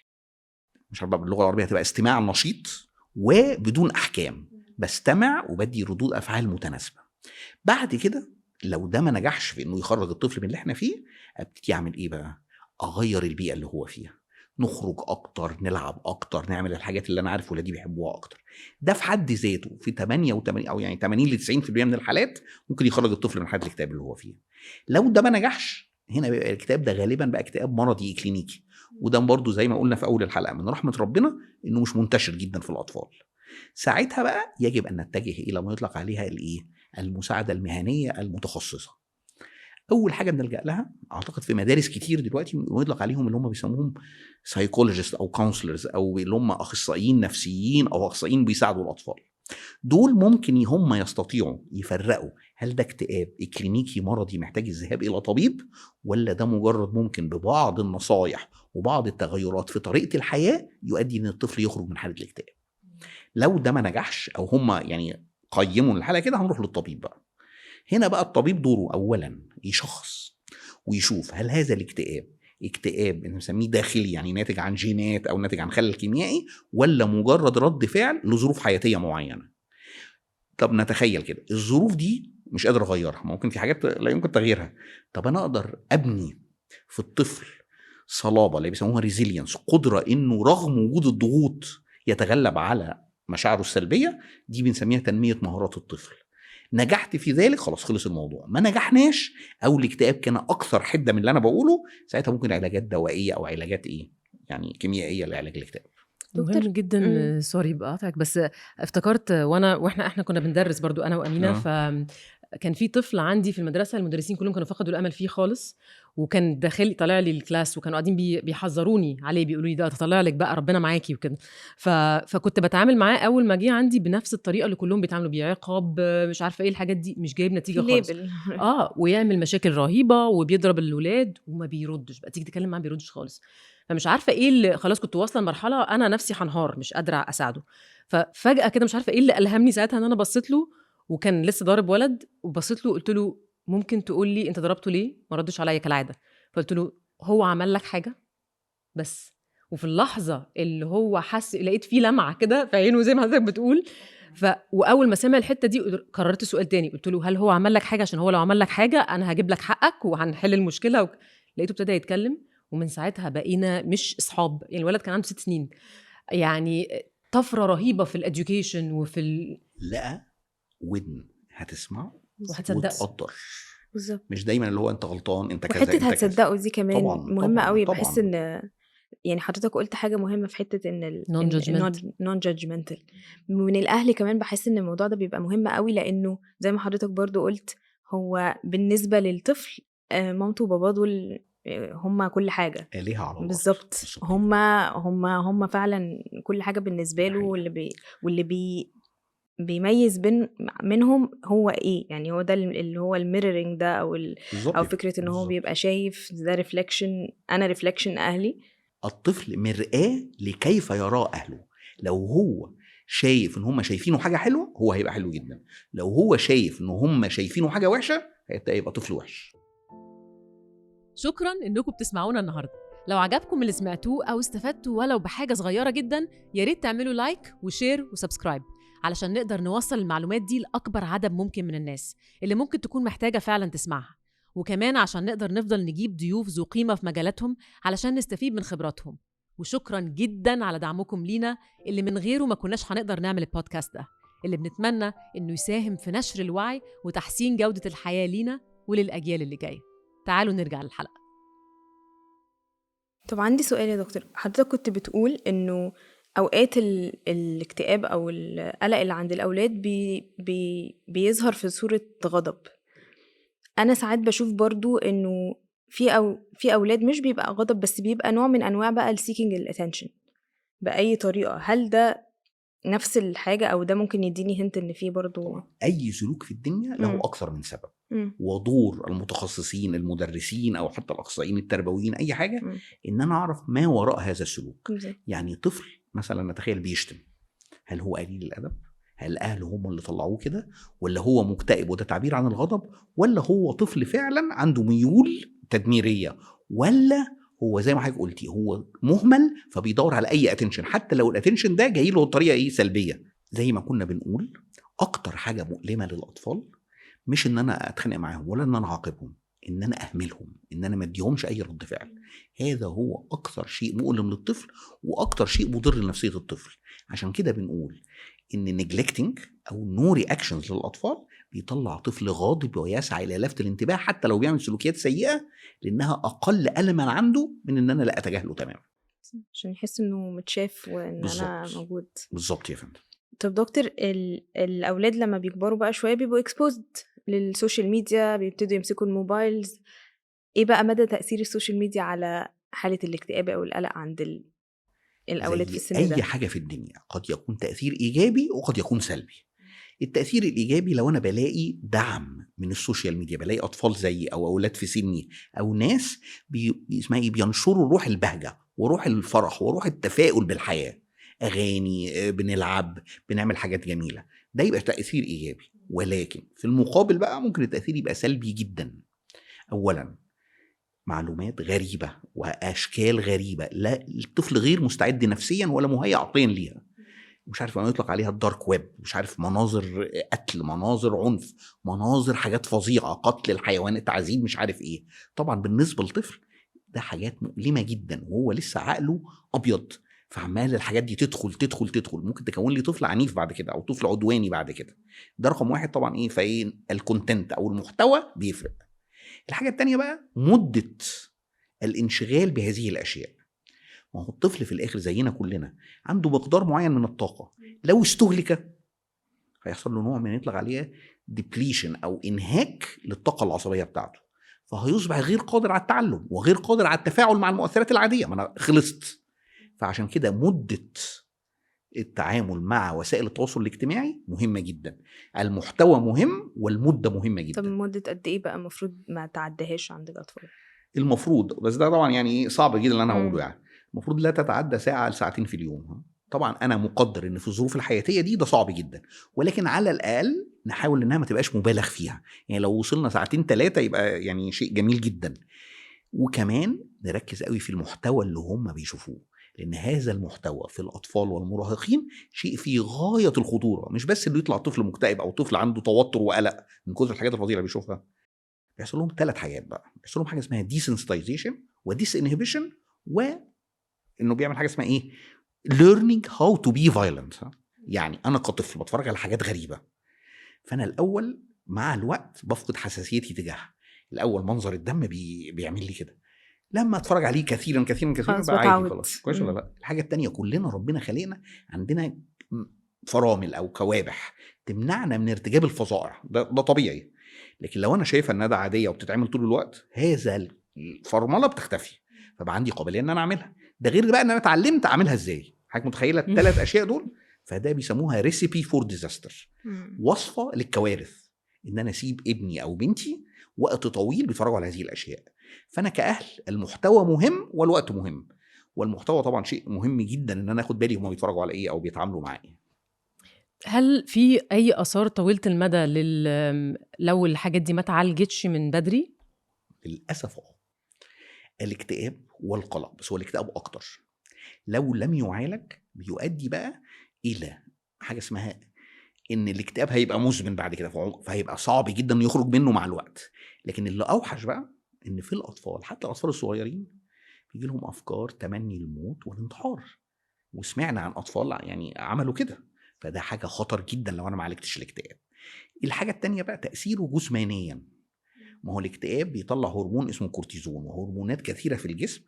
مش عارف بقى باللغة العربية هتبقى استماع نشيط وبدون احكام، بستمع وبدي ردود افعال متناسبة. بعد كده لو ده ما نجحش في انه يخرج الطفل من اللي احنا فيه، ابتدي اعمل ايه بقى؟ اغير البيئة اللي هو فيها، نخرج اكتر، نلعب اكتر، نعمل الحاجات اللي انا عارف ولادي بيحبوها اكتر. ده في حد ذاته في 88 او يعني 80 ل 90% من الحالات ممكن يخرج الطفل من حاله الاكتئاب اللي هو فيه. لو ده ما نجحش، هنا بيبقى الاكتئاب ده غالبا بقى اكتئاب مرضي كلينيكي، وده برضو زي ما قلنا في اول الحلقة من رحمه ربنا انه مش منتشر جدا في الاطفال. ساعتها بقى يجب ان نتجه الى ما يطلق عليها الايه، المساعدة المهنية المتخصصة. اول حاجة بنلجا لها اعتقد في مدارس كتير دلوقتي ويطلق عليهم اللي هم بيسموهم psychologist او counselors، او اللي هم اخصائيين نفسيين او اخصائيين بيساعدوا الاطفال. دول ممكن هم يستطيعوا يفرقوا هل ده اكتئاب كلينيكي مرضي محتاج الذهاب الى طبيب، ولا ده مجرد ممكن ببعض النصايح وبعض التغيرات في طريقه الحياة يؤدي ان الطفل يخرج من حاله الاكتئاب. لو ده ما نجحش او هم يعني قيموا الحالة كده، هنروح للطبيب بقى. هنا بقى الطبيب دوره اولا يشخص ويشوف هل هذا الاكتئاب اكتئاب بنسميه داخلي، يعني ناتج عن جينات او ناتج عن خلل كيميائي، ولا مجرد رد فعل لظروف حياتيه معينة. طب نتخيل كده الظروف دي مش قادر اغيرها، ممكن في حاجات لا يمكن تغييرها. طب انا اقدر ابني في الطفل صلابة اللي بيسموها resilience، قدره انه رغم وجود الضغوط يتغلب على مشاعره السلبية، دي بنسميها تنمية مهارات الطفل. نجحت في ذلك خلاص خلص الموضوع. ما نجحناش او الاكتئاب كان اكثر حده من اللي انا بقوله، ساعتها ممكن علاجات دوائيه او علاجات ايه يعني كيميائية لعلاج الاكتئاب. مهم جدا. sorry بقاطعك، بس افتكرت واحنا كنا بندرس برضو انا وامينه، فكان في طفل عندي في المدرسة المدرسين كلهم كانوا فقدوا الامل فيه خالص، وكان داخل طالع لي ال class وكانوا قاعدين بيحذروني عليه، بيقولوا لي ده طالع لك بقى ربنا معاكي وكده. فكنت بتعامل معاه اول ما جه عندي بنفس الطريقة اللي كلهم بيتعاملوا بيها، عقاب مش عارفه ايه الحاجات دي، مش جايب نتيجة خالص. ويعمل مشاكل رهيبة وبيضرب الولاد وما بيردش بقى، تيجي تتكلم معاه ما بيردش خالص. فمش عارفه ايه اللي خلاص كنت واصله لمرحلة انا نفسي هنهار مش قادرة اساعده. ففجاه كده مش عارفه ايه اللي الهمني ساعتها ان انا بصيت له، وكان لسه ضارب ولد، وبصيت له قلت له ممكن تقول لي انت ضربته ليه؟ ما ردش عليا كالعادة. فقلت له هو عمل لك حاجة بس. وفي اللحظة اللي هو حس لقيت فيه لمعة كده في عينه زي ما حضرتك بتقول. واول ما سمع الحتة دي قررت سؤال تاني، قلت له هل هو عمل لك حاجة؟ عشان هو لو عمل لك حاجة انا هجيب لك حقك وهنحل المشكلة. لقيته ابتدى يتكلم، ومن ساعتها بقينا مش اصحاب. يعني الولد كان عنده 6 سنين، يعني طفرة رهيبة في ال education وفي لقى ودن هتسمعه وهتصدقه وتقدر. بالظبط، مش دايما اللي هو انت غلطان انت كذا وحتة هتصدقه دي كمان طبعًا مهمة قوي. بحس طبعًا. ان يعني حضرتك قلت حاجة مهمة في حتة ان non non judgmental من الاهل كمان. بحس ان الموضوع ده بيبقى مهم قوي، لانه زي ما حضرتك برضو قلت هو بالنسبة للطفل مامته وباباه دول هم كل حاجة، آلهة على الأرض. بالظبط، هم فعلا كل حاجة بالنسبة له، واللي بيميز بين منهم هو ايه، يعني هو ده اللي هو ال mirroring ده، او فكرة ان هو بيبقى شايف ده reflection، انا reflection اهلي. الطفل مرآة لكيف يراه اهله. لو هو شايف ان هم شايفينه حاجة حلوة هو هيبقى حلو جدا، لو هو شايف ان هم شايفينه حاجة وحشة هيبقى طفل وحش. شكرا انكم بتسمعونا النهارده. لو عجبكم اللي سمعتوه او استفدتوا ولو بحاجة صغيرة جدا، يا ريت تعملوا like و share و subscribe علشان نقدر نوصل المعلومات دي لأكبر عدد ممكن من الناس اللي ممكن تكون محتاجة فعلا تسمعها. وكمان عشان نقدر نفضل نجيب ضيوف ذو قيمة في مجالاتهم علشان نستفيد من خبراتهم. وشكراً جداً على دعمكم لينا اللي من غيره ما كناش هنقدر نعمل البودكاست ده، اللي بنتمنى إنه يساهم في نشر الوعي وتحسين جودة الحياة لينا وللأجيال اللي جاية. تعالوا نرجع للحلقة. طب عندي سؤال يا دكتور، حضرتك كنت بتقول إنه أوقات الاكتئاب أو القلق اللي عند الأولاد بيظهر في صورة غضب. أنا ساعات بشوف برضو إنه في أولاد مش بيبقى غضب، بس بيبقى نوع من أنواع بقى ال seeking attention بأي طريقة. هل ده نفس الحاجة أو ده ممكن يديني hint إن في برضو أي سلوك في الدنيا له أكثر من سبب؟ ودور المتخصصين المدرسين أو حتى الأخصائيين التربويين أي حاجة إن أنا أعرف ما وراء هذا السلوك. يعني طفل مثلا نتخيل بيشتم، هل هو قليل الأدب؟ هل أهله هم اللي طلعوه كده؟ ولا هو مكتئب وده تعبير عن الغضب؟ ولا هو طفل فعلا عنده ميول تدميرية؟ ولا هو زي ما حضرتك قلتي هو مهمل فبيدور على أي attention، حتى لو ال attention ده جاي له بطريقة إيه سلبية. زي ما كنا بنقول أكتر حاجة مؤلمة للأطفال مش إن أنا أتخانق معاهم ولا إن أنا أعاقبهم، إن أنا أهملهم، إن أنا ما أديهمش أي رد فعل. هذا هو أكثر شيء مؤلم للطفل وأكثر شيء مضر لنفسية الطفل. عشان كده بنقول إن neglecting أو no reactions للأطفال بيطلع طفل غاضب ويسعى إلى لفت الانتباه حتى لو بيعمل سلوكيات سيئة، لأنها أقل ألما عنده من إن أنا لا أتجاهله تماما، عشان يحس إنه متشاف وإن أنا موجود. بالظبط يا فندم. طب دكتور، الأولاد لما بيكبروا بقى شوية بيبقوا exposed لل social media، بيبتدوا يمسكوا ال mobiles. ايه بقى مدى تأثير ال social media على حالة الاكتئاب او القلق عند الأولاد في السن ده؟ اي حاجة في الدنيا قد يكون تأثير ايجابي وقد يكون سلبي. التأثير الإيجابي لو أنا بلاقي دعم من ال social media، بلاقي أطفال زيي أو أولاد في سني أو ناس اسمها إيه، بينشروا روح البهجة وروح الفرح وروح التفاؤل بالحياة، أغاني، بنلعب، بنعمل حاجات جميلة، ده يبقى تأثير إيجابي. ولكن في المقابل بقى ممكن التأثير يبقى سلبي جدا. أولا معلومات غريبة وأشكال غريبة، لا الطفل غير مستعد نفسيا ولا مهيأ عقليا ليها، مش عارف ما يطلق عليها ال dark web، مش عارف مناظر قتل، مناظر عنف، مناظر حاجات فظيعة، قتل الحيوانات، تعذيب، مش عارف ايه. طبعا بالنسبة للطفل ده حاجات مؤلمة جدا وهو لسه عقله أبيض، فعمال الحاجات دي تدخل تدخل تدخل، ممكن تكون لي طفل عنيف بعد كده او طفل عدواني بعد كده. ده رقم واحد طبعا. ايه فايه ال content او المحتوى بيفرق. الحاجة التانية بقى مده الانشغال بهذه الاشياء. ما هو الطفل في الاخر زينا كلنا عنده مقدار معين من الطاقة، لو استهلك هيحصل له نوع من يطلق عليه depletion او انهاك للطاقة العصبية بتاعته، فهيصبح غير قادر على التعلم وغير قادر على التفاعل مع المؤثرات العادية. ما انا خلصت. فعشان كده مدة التعامل مع وسائل التواصل الاجتماعي مهمة جدا. المحتوى مهم والمدة مهمة جدا. طب مدة قد ايه بقى المفروض ما تعديهاش عند الأطفال؟ المفروض، بس ده طبعا يعني صعب جدا اللي أنا هقوله، يعني المفروض لا تتعدى ساعة لساعتين في اليوم. طبعا أنا مقدر إن في الظروف الحياتية دي ده صعب جدا، ولكن على الأقل نحاول إنها ما تبقاش مبالغ فيها. يعني لو وصلنا ساعتين 3 يبقى يعني شيء جميل جدا. وكمان نركز قوي في المحتوى اللي هم بيشوفوه، لأن هذا المحتوى في الأطفال والمراهقين شيء في غاية الخطورة. مش بس اللي يطلع طفل مكتئب أو طفل عنده توتر وقلق من كثر الحاجات الفظيعة اللي بيشوفها، بيحصل لهم 3 حاجات بقى. بيحصل لهم حاجة اسمها desensitization و disinhibition، وإنه بيعمل حاجة اسمها إيه؟ learning how to be violent. يعني أنا كطفل بتفرج على حاجات غريبة، فأنا الأول مع الوقت بفقد حساسيتي تجاهها. الأول منظر الدم بيعمل لي كده، لما اتفرج عليه كثيرا كثيرا كثيرا بقى عادي خلاص. كويس ولا لا؟ الحاجة الثانية، كلنا ربنا خلقنا عندنا فرامل او كوابح تمنعنا من ارتكاب الفظائع، ده طبيعي. لكن لو انا شايفه ان ده عادية وبتتعمل طول الوقت، هذا الفرمله بتختفي، فبقى عندي قابلية ان انا اعملها. ده غير بقى ان انا اتعلمت اعملها ازاي. حضرتك متخيله الثلاث اشياء دول؟ فده بيسموها recipe for disaster، وصفه للكوارث. ان انا اسيب ابني او بنتي وقت طويل بيتفرجوا على هذه الاشياء. فانا كأهل المحتوى مهم والوقت مهم، والمحتوى طبعا شيء مهم جدا ان انا اخد بالي هما بيتفرجوا على ايه او بيتعاملوا مع ايه. هل في اي اثار طويلة المدى لو الحاجات دي ما اتعالجتش من بدري؟ للاسف الاكتئاب والقلق، بس هو الاكتئاب اكتر، لو لم يعالج بيؤدي بقى الى حاجة اسمها ان الاكتئاب هيبقى مزمن بعد كده، فهيبقى صعب جدا يخرج منه مع الوقت. لكن اللي اوحش بقى ان في الاطفال، حتى الاطفال الصغيرين، بيجي لهم افكار تمني الموت والانتحار، وسمعنا عن اطفال يعني عملوا كده. فده حاجة خطر جدا لو انا ما عالجتش الاكتئاب. الحاجة التانية بقى تاثيره جسمانيا. ما هو الاكتئاب بيطلع هرمون اسمه كورتيزون وهرمونات كثيرة في الجسم،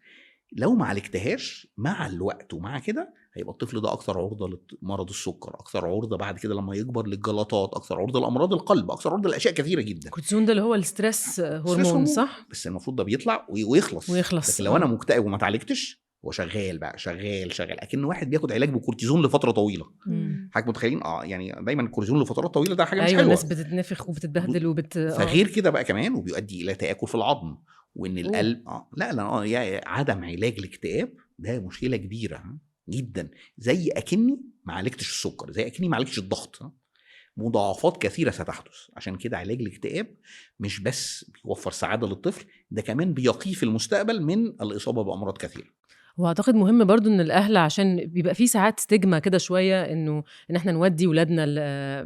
لو ما عالجتهاش مع الوقت ومع كده هيبقى الطفل ده اكثر عرضه لمرض السكر، اكثر عرضه بعد كده لما يكبر للجلطات، اكثر عرضه لامراض القلب، اكثر عرضه لاشياء كثيرة جدا. الكورتيزون ده اللي هو ال stress hormone، صح؟ بس المفروض ده بيطلع ويخلص. لكن لو انا مكتئب وما اتعالجتش هو شغال بقى، شغال شغال، اكن واحد بياخد علاج بكورتيزون لفترة طويلة. حضرتك متخيلين؟ يعني دايما الكورتيزون لفترات طويلة ده حاجة مش حلوة. ايوه، الناس بتتنفخ وبتتبهدل فغير كده بقى كمان، وبيؤدي الى تاكل في العظم، وان القلب لا لا عدم علاج الاكتئاب ده مشكلة كبيرة جدا، زي اكني ما عالجتش السكر، زي اكني ما عالجتش الضغط، مضاعفات كثيرة ستحدث. عشان كده علاج الاكتئاب مش بس بيوفر سعادة للطفل، ده كمان بيقيه في المستقبل من الاصابة بامراض كثيرة. واعتقد مهم برضو ان الاهل، عشان بيبقى في ساعات stigma كده شوية، انه ان احنا نودي ولادنا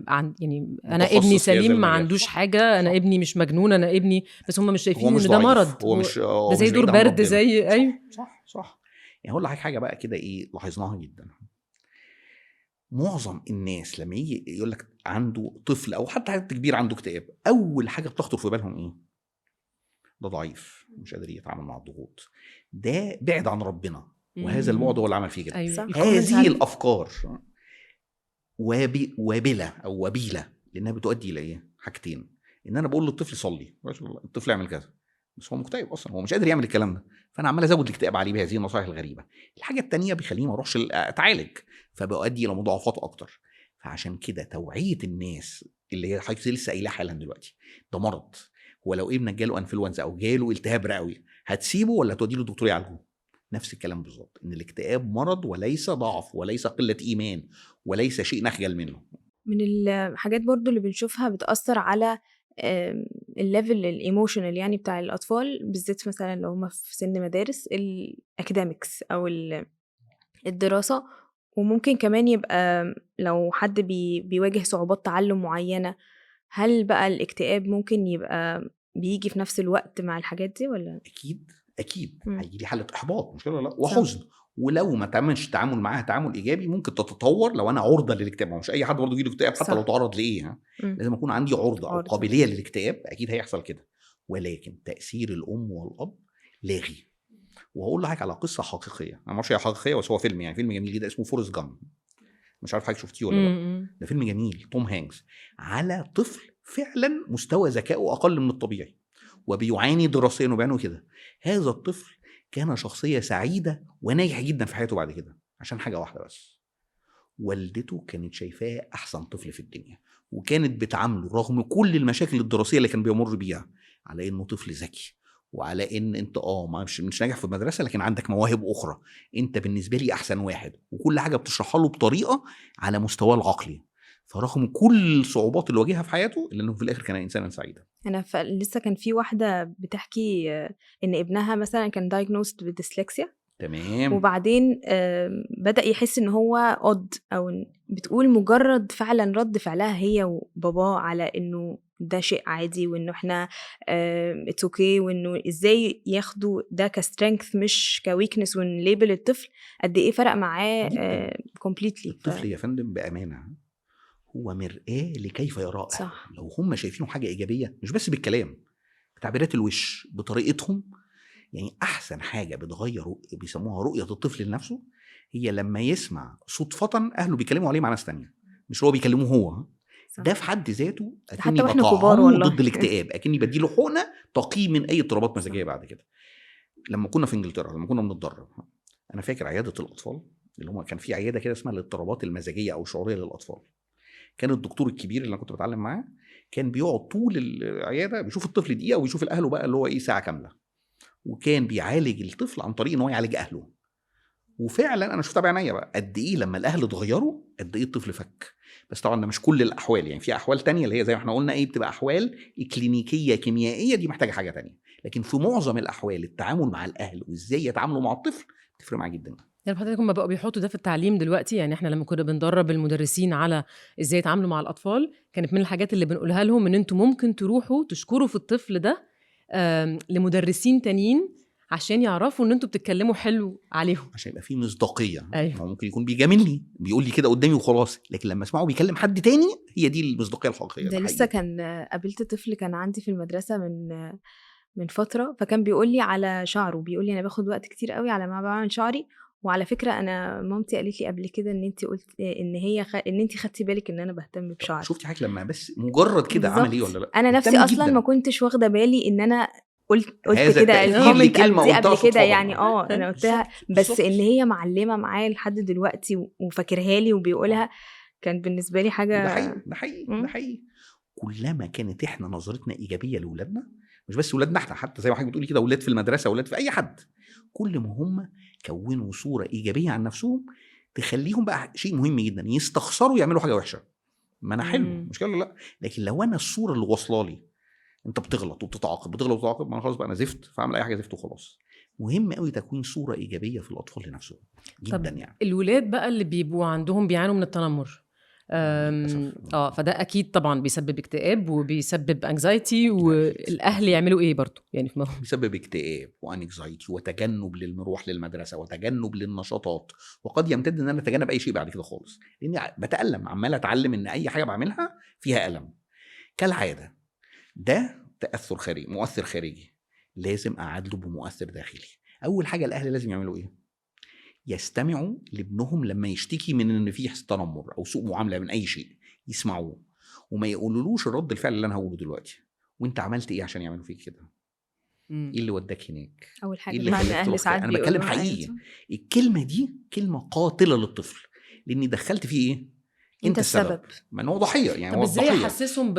عن يعني انا ابني سليم ما عندوش حاجة، انا ابني مش مجنون، انا ابني، بس هم مش شايفين ان ده مرض، هو مش ده زي دور برد، زي ايوه. صح صح. يعني هقول لحضرتك حاجة بقى كده ايه لاحظناها جدا. معظم الناس لما يجي يقول لك عنده طفل او حتى حد كبير عنده اكتئاب، اول حاجة بتخطر في بالهم ايه؟ ده ضعيف، مش قادر يتعامل مع الضغوط، ده بعد عن ربنا، وهذا البعد هو اللي عمل فيه كده. أيوة. هذه الافكار وابله او وبيله، لانها بتؤدي الى ايه؟ حاجتين. ان انا بقول للطفل صلي، الطفل يعمل كذا، بس هو مكتئب اصلا، هو مش قادر يعمل الكلام ده، فانا عمال ازود الاكتئاب عليه بهذه النصائح الغريبة. الحاجة الثانية بيخليه ما اروحش اتعالج، فبؤدي الى مضاعفات اكتر. فعشان كده توعيه الناس اللي هي حضرتك لسه قايلها حالا دلوقتي، ده مرض. هو لو ابنك جاله انفلونزا او جاله التهاب رئوي هتسيبه ولا توديه للدكتور يعالجه؟ نفس الكلام بالظبط، ان الاكتئاب مرض وليس ضعف وليس قلة ايمان وليس شيء نخجل منه. من الحاجات برضو اللي بنشوفها بتاثر على ال level ال emotional يعني بتاع الاطفال، بالذات مثلا لو هم في سن مدارس، ال academics او الدراسة، وممكن كمان يبقى لو حد بيواجه صعوبات تعلم معينة. هل بقى الاكتئاب ممكن يبقى بيجي في نفس الوقت مع الحاجات دي ولا؟ اكيد اكيد هيجي لي حاله احباط، مش كده؟ لا، وحزن. ولو ما تعملش تعامل معاها تعامل ايجابي ممكن تتطور. لو انا عرضه للاكتئاب، مش اي حد برضه يجي له اكتئاب حتى لو تعرض لايه، لازم اكون عندي عرضه او قابلية للاكتئاب، اكيد هيحصل كده. ولكن تاثير الام والاب لاغي. وهقول لحضرتك على قصة حقيقية، انا ما اعرفش هي حقيقية بس هو فيلم، يعني فيلم جميل جدا اسمه فورست جامب، مش عارف حضرتك شفتيه ولا لا. ده فيلم جميل، توم هانكس، على طفل فعلا مستوى ذكائه اقل من الطبيعي وبيعاني دراسيا وبيعاني كده. هذا الطفل كان شخصية سعيدة وناجح جدا في حياته بعد كده عشان حاجة واحدة بس، والدته كانت شايفاه احسن طفل في الدنيا، وكانت بتعامله رغم كل المشاكل الدراسية اللي كان بيمر بيها على انه طفل ذكي، وعلى ان انت مش ناجح في المدرسة لكن عندك مواهب اخرى، انت بالنسبة لي احسن واحد، وكل حاجة بتشرحها له بطريقة على مستواه العقلي. فرغم كل الصعوبات اللي واجهها في حياته الا انه في الاخر كان انسانا سعيدا. انا لسه كان في واحدة بتحكي ان ابنها مثلا كان diagnosed بالديسلكسيا، تمام، وبعدين بدا يحس ان هو odd، او بتقول مجرد فعلا رد فعلها هي وباباه على انه ده شيء عادي، وانه احنا it's okay، وانه ازاي ياخدوا ده ك strength مش ك weakness، ون label الطفل قد ايه فرق معاه completely. الطفل يا فندم بامانه هو مرآة لكيف يراه. صح. لو هم شايفينه حاجة ايجابية، مش بس بالكلام، بتعبيرات الوش، بطريقتهم. يعني احسن حاجة بتغير بيسموها رؤية الطفل لنفسه هي لما يسمع صدفة اهله بيكلموا عليه مع ناس تانية، مش هو بيكلموه هو. صح. ده في حد ذاته اكني بطعمه ضد الاكتئاب، اكني بديله حقنه تقي من اي اضطرابات مزاجيه بعد كده. لما كنا في انجلترا، لما كنا بنتدرب، انا فاكر عيادة الاطفال اللي هم كان في عيادة كده اسمها الاضطرابات المزاجية او الشعوريه للاطفال. كان الدكتور الكبير اللي انا كنت بتعلم معاه كان بيقعد طول العيادة بيشوف الطفل دقيقة ويشوف الاهل بقى اللي هو ايه ساعة كاملة، وكان بيعالج الطفل عن طريق ان هو يعالج اهله. وفعلا انا شفتها بعينيا بقى قد ايه لما الاهل اتغيروا قد ايه الطفل فك. بس طبعا ده مش كل الاحوال، يعني في احوال تانية اللي هي زي ما احنا قلنا ايه بتبقى احوال كلينيكيه كيميائية، دي محتاجه حاجة تانية. لكن في معظم الاحوال التعامل مع الاهل وازاي يتعاملوا مع الطفل بتفرق معاه جدا. يعني حضرتك هم بقوا بيحطوا ده في التعليم دلوقتي. يعني احنا لما كنا بندرب المدرسين على ازاي يتعاملوا مع الاطفال، كانت من الحاجات اللي بنقولها لهم ان انتوا ممكن تروحوا تشكروا في الطفل ده لمدرسين تانيين عشان يعرفوا ان انتوا بتتكلموا حلو عليهم، عشان يبقى في مصداقية. أيوه. هو ممكن يكون بيجاملني، بيقول لي كده قدامي وخلاص، لكن لما اسمعه بيكلم حد تاني، هي دي المصداقية الحقيقية. ده لسه كان قابلت طفل كان عندي في المدرسة من فترة، فكان بيقول لي على شعره، بيقول لي انا باخد وقت كتير قوي على ما بعمل شعري، وعلى فكرة انا مامتي قالت لي قبل كده ان انت قلت ان هي ان انت خدتي بالك ان انا بهتم بشعري. شفتي حضرتك لما بس مجرد كده عمل ايه ولا لا؟ انا نفسي اصلا ما كنتش واخده بالي ان انا قلت كده ال comment دي قبل كده يعني. انا قلتها بس ان هي معلمه معايا لحد دلوقتي وفاكرها لي وبيقولها، كان بالنسبة لي حاجة. ده حقيقي، ده حقيقي، ده حقيقي. كلما كانت احنا نظرتنا ايجابية لاولادنا، مش بس ولادنا احنا، حتى زي ما حضرتك بتقولي كده اولاد في المدرسة، اولاد في اي حد، كل ما هم كونوا صوره ايجابية عن نفسهم تخليهم بقى شيء مهم جدا يستخسروا يعملوا حاجة وحشة. ما انا حلو، مش كده؟ لا، لكن لو انا الصورة اللي واصله لي انت بتغلط وبتتعاقب، بتغلط وبتتعاقب، ما انا خلاص بقى انا زفت، فاعمل اي حاجة زفت وخلاص. مهم قوي تكوين صوره ايجابية في الاطفال لنفسهم جدا. يعني الولاد بقى اللي بيبقوا عندهم بيعانوا من التنمر، فده اكيد طبعا بيسبب اكتئاب وبيسبب anxiety، والاهل يعملوا ايه برضو يعني في بيسبب اكتئاب و anxiety وتجنب للمروح للمدرسة وتجنب للنشاطات، وقد يمتد ان انا اتجنب اي شيء بعد كده خالص، لاني بتالم، عمال اتعلم ان اي حاجة بعملها فيها الم. كالعادة ده تاثر خارجي، مؤثر خارجي، لازم اعادله بمؤثر داخلي. اول حاجة الاهل لازم يعملوا ايه؟ يستمعوا لابنهم لما يشتكي من ان فيه تنمر او سوء معاملة من اي شيء، يسمعوه وما يقولولوش الرد الفعل اللي انا هقوله دلوقتي. وانت عملت ايه عشان يعملوا فيك كده؟ ايه اللي وداك هناك؟ اول حاجة إيه اللي خلاك تروح؟ انا بتكلم حقيقي. الكلمة دي كلمة قاتله للطفل، لاني دخلت فيه ايه؟ انت السبب. ما هو ضحية يعني. طب ازاي احسسهم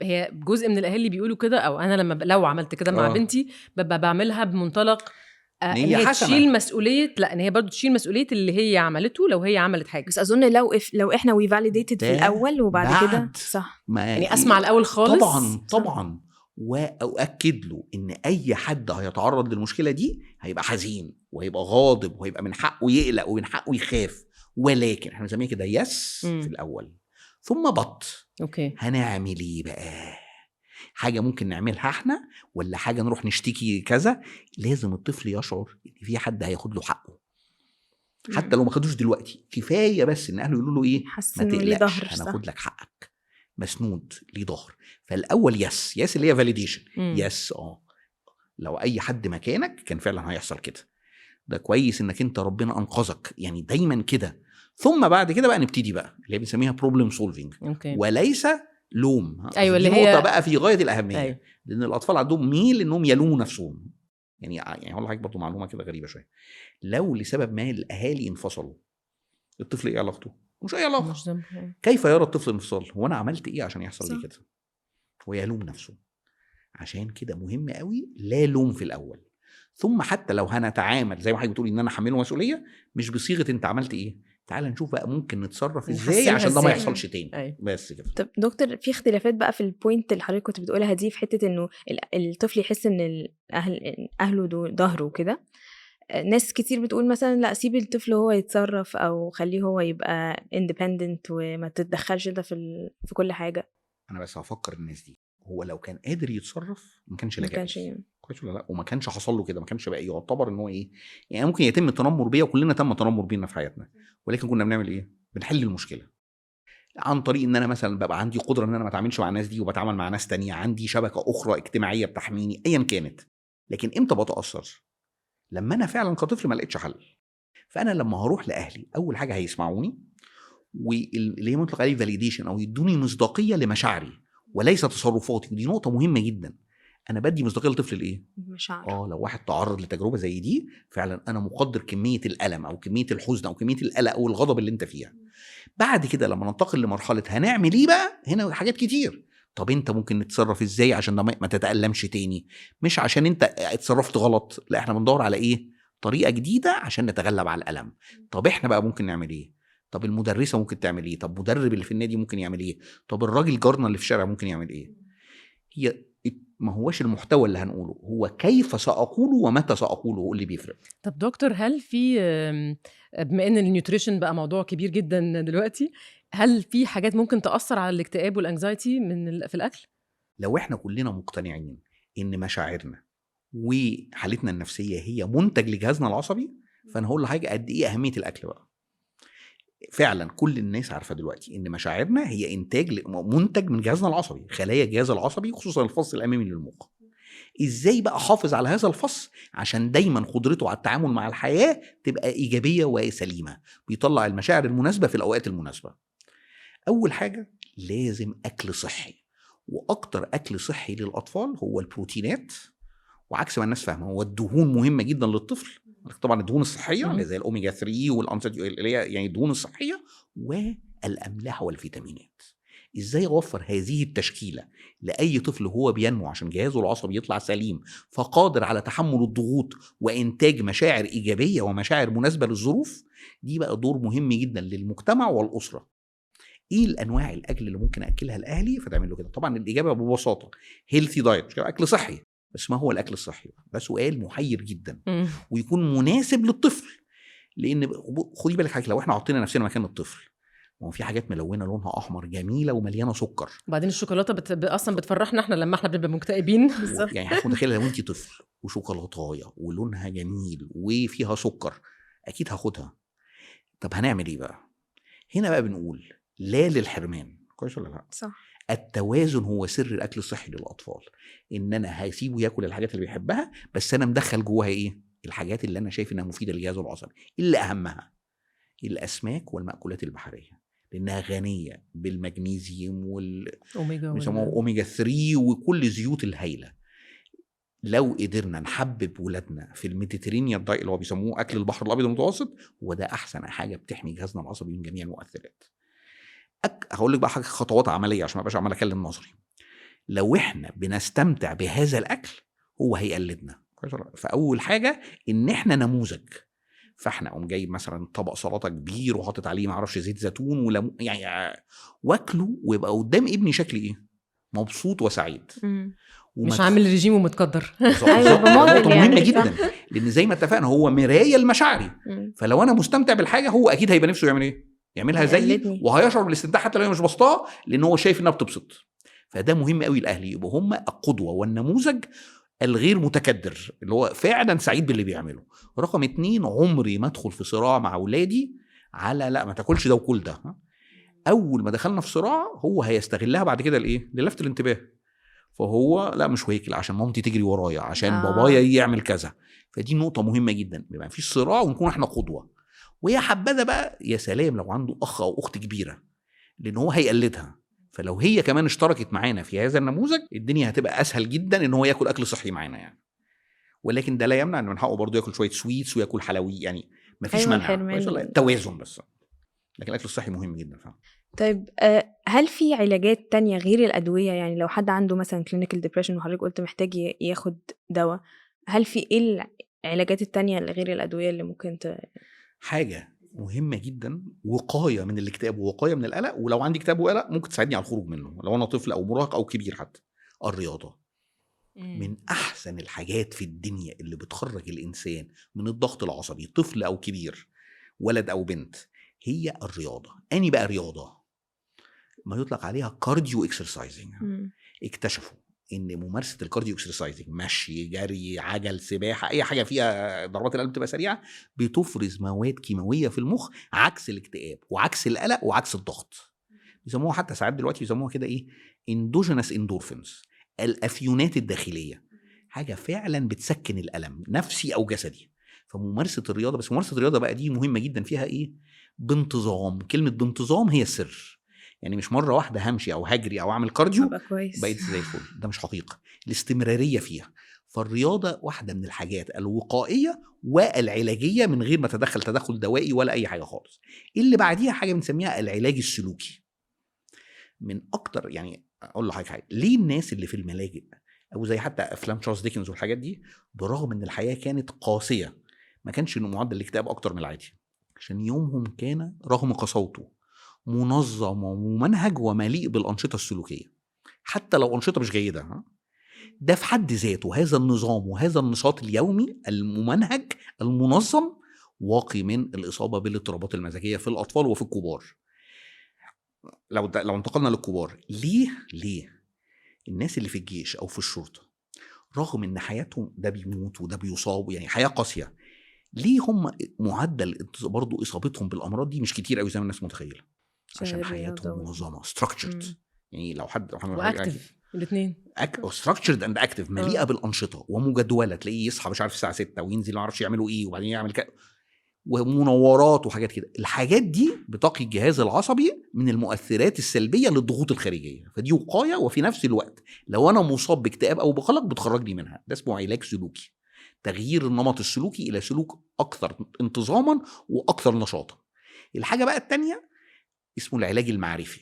هي جزء من الاهالي بيقولوا كده، او انا لما لو عملت كده مع بنتي ببقى بعملها بمنطلق ان هي تشيل مسؤولية، لا ان هي برضو تشيل مسؤولية اللي هي عملته لو هي عملت حاجة. بس اظن لو احنا we validated في الاول وبعد كده صح، يعني اسمع الاول خالص. طبعا طبعا، واؤكد له ان اي حد هيتعرض للمشكلة دي هيبقى حزين وهيبقى غاضب وهيبقى من حقه يقلق ومن حقه يخاف، ولكن احنا بنسميها كده yes في الاول ثم but. okay، هنعمل ايه بقى؟ حاجة ممكن نعملها احنا ولا حاجة نروح نشتكي كذا؟ لازم الطفل يشعر ان في حد هياخد له حقه حتى لو ما خدوش دلوقتي. كفاية بس ان اهله يقولوا له ايه، ما تقلقش هناخد لك حقك، مسنود ليه ظهر. فالاول yes، yes اللي هي validation، yes لو اي حد مكانك كان فعلا هيحصل كده، ده كويس انك انت ربنا انقذك، يعني دايما كده. ثم بعد كده بقى نبتدي بقى اللي بنسميها problem solving، وليس لوم. ايوه، اللي هي نقطة بقى في غاية الاهمية. أيوة. لان الاطفال عندهم ميل انهم يلوموا نفسهم. يعني هقول لحضرتك برضه معلومة كده غريبة شوية، لو لسبب ما الاهالي انفصلوا، الطفل ايه علاقته؟ مش اي علاقة. كيف يرى الطفل الانفصال؟ هو انا عملت ايه عشان يحصل لي كده؟ ويلوم نفسه. عشان كده مهم قوي لا لوم في الاول، ثم حتى لو هنتعامل زي ما حضرتك بتقولي ان انا حمله مسؤولية، مش بصيغة انت عملت ايه، تعال نشوف بقى ممكن نتصرف ازاي عشان ده ما يحصلش تاني. أيوة. بس كده. طب دكتور، في اختلافات بقى في ال point اللي حضرتك كنت بتقولها دي، في حتة انه الطفل يحس ان الاهل اهله ظهره وكده. ناس كتير بتقول مثلا لا، سيب الطفل هو يتصرف، او خليه هو يبقى independent وما تتدخلش ده في كل حاجة. انا بس هفكر الناس دي، هو لو كان قادر يتصرف ما كانش لجأ كويس ولا لا، وما كانش حصل له كده، ما كانش بقى يعتبر ان هو ايه، يعني ممكن يتم التنمر بيا، وكلنا تم تنمر بينا في حياتنا، ولكن كنا بنعمل ايه؟ بنحل المشكلة عن طريق ان انا مثلا ببقى عندي قدره ان انا ما اتعاملش مع الناس دي وبتعامل مع ناس تانية، عندي شبكة اخرى اجتماعية بتحميني ايا كانت. لكن امتى بتاثر؟ لما انا فعلا كطفل ما لقيتش حل. فانا لما هروح لاهلي اول حاجة هيسمعوني، واللي هي مطلق عليه validation، او يدوني مصداقية لمشاعري وليس تصرفاتي. ودي نقطة مهمة جدا، انا بدي مصداقية للطفل لايه؟ مشاعر. لو واحد تعرض لتجربة زي دي فعلا انا مقدر كمية الالم او كمية الحزن او كمية القلق او الغضب اللي انت فيها. بعد كده لما ننتقل لمرحلة هنعمل ايه بقى، هنا حاجات كتير. طب انت ممكن نتصرف ازاي عشان ما تتالمش تاني؟ مش عشان انت اتصرفت غلط، لا، احنا بندور على ايه؟ طريقه جديدة عشان نتغلب على الالم. طب احنا بقى ممكن نعمل ايه؟ طب المدرسة ممكن تعمل ايه؟ طب مدرب اللي في النادي ممكن يعمل ايه؟ طب الراجل جارنا اللي في الشارع ممكن يعمل ايه؟ هي ما هوش المحتوى اللي هنقوله، هو كيف ساقوله ومتى ساقوله هو اللي بيفرق. طب دكتور، هل في بما ان ال nutrition بقى موضوع كبير جدا دلوقتي، هل في حاجات ممكن تاثر على الاكتئاب وال anxiety من في الاكل؟ لو احنا كلنا مقتنعين ان مشاعرنا وحالتنا النفسية هي منتج لجهازنا العصبي، فانا هقول لحضرتك قد ايه اهمية الاكل بقى. فعلا كل الناس عارفه دلوقتي ان مشاعرنا هي انتاج منتج من جهازنا العصبي، خلايا الجهاز العصبي خصوصا الفص الامامي للمخ. ازاي بقى احافظ على هذا الفص عشان دايما قدرته على التعامل مع الحياة تبقى ايجابية وسليمه، بيطلع المشاعر المناسبة في الاوقات المناسبة. اول حاجة لازم اكل صحي، واكتر اكل صحي للاطفال هو البروتينات، وعكس ما الناس فاهمه هو الدهون مهمة جدا للطفل، طبعا الدهون الصحية اللي زي الاوميجا 3 وال unsaturated اللي هي يعني الدهون الصحية، والاملاح والفيتامينات. ازاي اوفر هذه التشكيلة لاي طفل هو بينمو عشان جهازه العصبي يطلع سليم فقادر على تحمل الضغوط وانتاج مشاعر ايجابية ومشاعر مناسبة للظروف؟ دي بقى دور مهم جدا للمجتمع والاسرة. ايه الانواع الاكل اللي ممكن اكلها لاهلي فتعمل له كده؟ طبعا الاجابة ببساطة healthy diet، اكل صحي. بس ما هو الاكل الصحي؟ ده سؤال محير جدا ويكون مناسب للطفل، لان خدي بالك حاجة، لو احنا حطينا نفسنا مكان الطفل، ما هو في حاجات ملونة لونها احمر جميلة ومليانة سكر، وبعدين الشوكولاتة اصلا بتفرحنا احنا لما احنا بنبقى مكتئبين. بالظبط. يعني حضرتك متخيله لو انت طفل وشوكولاتايه ولونها جميل وفيها سكر، اكيد هاخدها. طب هنعمل ايه بقى؟ هنا بقى بنقول لا للحرمان، كويس ولا لا؟ صح. التوازن هو سر الاكل الصحي للاطفال، ان انا هسيبه ياكل الحاجات اللي بيحبها، بس انا مدخل جواها ايه؟ الحاجات اللي انا شايف انها مفيدة لجهازه العصبي، اللي اهمها الاسماك والمأكولات البحرية، لانها غنية بالمغنيسيوم اوميجا بيسموه اوميجا 3 وكل الزيوت الهايله. لو قدرنا نحبب ولادنا في ال Mediterranean diet اللي هو بيسموه اكل البحر الابيض المتوسط، هو ده احسن حاجة بتحمي جهازنا العصبي من جميع المؤثرات. هقول لك بقى حاجة، خطوات عملية عشان ما ابقاش عمال اكلم نظري. لو احنا بنستمتع بهذا الاكل هو هيقلدنا. فاول حاجة ان احنا نموذج، فاحنا قوم جايب مثلا طبق سلطة كبير وحاطط عليه ما اعرفش زيت زيتون وليمون يعني، واكله ويبقى قدام ابني شكلي ايه؟ مبسوط وسعيد، مش عامل ريجيم ومتقدر. ايوه، نقطة مهمة جدا، لان زي ما اتفقنا هو مراية لمشاعري، فلو انا مستمتع بالحاجة هو اكيد هيبقى نفسه يعمل ايه؟ يعملها زيي، وهيشعر بالاستمتاع حتى لو هي مش بسطاه، لان هو شايف انها بتبسط. فده مهم قوي الاهل يبقوا هم القدوة والنموذج الغير متكدر اللي هو فعلا سعيد باللي بيعمله. رقم 2، عمري ما ادخل في صراع مع اولادي على لا ما تاكلش ده وكل ده. اول ما دخلنا في صراع هو هيستغلها بعد كده لايه؟ للفت الانتباه. فهو لا مش هياكل عشان مامتي تجري ورايا، عشان بابايا يعمل كذا. فدي نقطة مهمة جدا، بيبقى مفيش صراع ونكون احنا قدوة. ويا حبذا بقى يا سلام لو عنده اخ او اخت كبيرة، لان هو هيقلدها. فلو هي كمان اشتركت معانا في هذا النموذج الدنيا هتبقى اسهل جدا ان هو ياكل اكل صحي معانا يعني. ولكن ده لا يمنع ان من حقه برضه ياكل شوية sweets وياكل حلوي، يعني مفيش منع، التوازن بس. لكن الاكل الصحي مهم جدا فعلا. طيب هل في علاجات تانية غير الادوية؟ يعني لو حد عنده مثلا clinical depression وحضرتك قلت محتاج ياخد دواء، هل في ايه العلاجات التانية اللي غير الادوية اللي ممكن حاجة مهمة جدا، وقاية من الاكتئاب ووقايه من القلق، ولو عندي اكتئاب وقلق ممكن تساعدني على الخروج منه لو انا طفل او مراهق او كبير حتى، الرياضة. من احسن الحاجات في الدنيا اللي بتخرج الانسان من الضغط العصبي، طفل او كبير، ولد او بنت، هي الرياضة. اني بقى رياضة ما يطلق عليها cardio exercising. اكتشفوا ان ممارسة ال cardio exercising، مشي، جري، عجل، سباحة، اي حاجة فيها ضربات القلب تبقى سريعة، بتفرز مواد كيماوية في المخ عكس الاكتئاب وعكس القلق وعكس الضغط. بيسموها حتى ساعات دلوقتي بيسموها كده ايه، endogenous endorphins، الافيونات الداخلية، حاجة فعلا بتسكن الالم نفسي او جسدي. فممارسه الرياضة، بس ممارسة الرياضة بقى دي مهمة جدا، فيها ايه؟ بانتظام. كلمة بانتظام هي السر، يعني مش مرة واحدة همشي او هجري او اعمل cardio بقيت زي الفل، ده مش حقيقة. الاستمرارية فيها. فالرياضه واحدة من الحاجات الوقائية والعلاجيه من غير ما تدخل تدخل دوائي ولا اي حاجة خالص. اللي بعديها حاجة بنسميها العلاج السلوكي. من اكتر يعني اقول لحضرتك حاجة، ليه الناس اللي في الملاجئ او زي حتى افلام تشارلز ديكنز والحاجات دي، برغم ان الحياة كانت قاسية ما كانش معدل الاكتئاب اكتر من العادي، عشان يومهم كان رغم قساوته منظم وممنهج ومليء بالأنشطة السلوكية، حتى لو أنشطة مش جيدة. ها؟ ده في حد ذاته هذا النظام وهذا النشاط اليومي الممنهج المنظم واقي من الاصابة بالاضطرابات المزاجية في الاطفال وفي الكبار. لو انتقلنا للكبار، ليه الناس اللي في الجيش او في الشرطة رغم ان حياتهم ده بيموت وده بيصاب، يعني حياة قاسية، ليه هم معدل برضه اصابتهم بالامراض دي مش كتير قوي زي ما الناس متخيله؟ عشان حياتهم منظمة structured. يعني لو حد و active الاثنين، structured and active، مليئة بالانشطه ومجدوله، تلاقيه يصحى مش عارف الساعة 6 وينزل ما اعرفش يعملوا ايه وبعدين يعمل كده ومناورات وحاجات كده. الحاجات دي بتقي الجهاز العصبي من المؤثرات السلبية للضغوط الخارجية، فدي وقاية. وفي نفس الوقت لو انا مصاب باكتئاب او بقلق بتخرجني منها. ده اسمه علاج سلوكي، تغيير النمط السلوكي الى سلوك اكثر انتظاما واكثر نشاطا. الحاجة بقى الثانية اسمه العلاج المعرفي،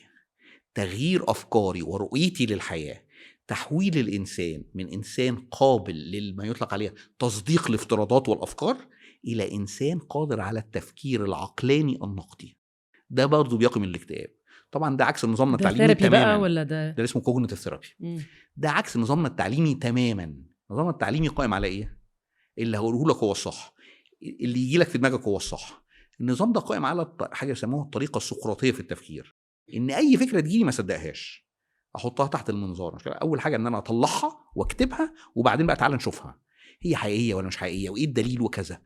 تغيير افكاري ورؤيتي للحياة، تحويل الانسان من انسان قابل لما يطلق عليه تصديق الافتراضات والافكار الى انسان قادر على التفكير العقلاني النقدي. ده برضه بيقي من الاكتئاب. طبعا ده عكس نظامنا التعليمي تماما بقى، ولا ده اسمه cognitive therapy. ده عكس نظامنا التعليمي تماما. نظامنا التعليمي قائم على ايه؟ اللي هقوله لك هو الصح، اللي يجي لك في دماغك هو الصح. النظام ده قائم على حاجة يسموها الطريقة السقراطيه في التفكير، ان اي فكرة تجيلي ما صدقهاش، احطها تحت المنظار. اول حاجة ان انا اطلعها واكتبها، وبعدين بقى تعالى نشوفها هي حقيقية ولا مش حقيقية وايه الدليل وكذا.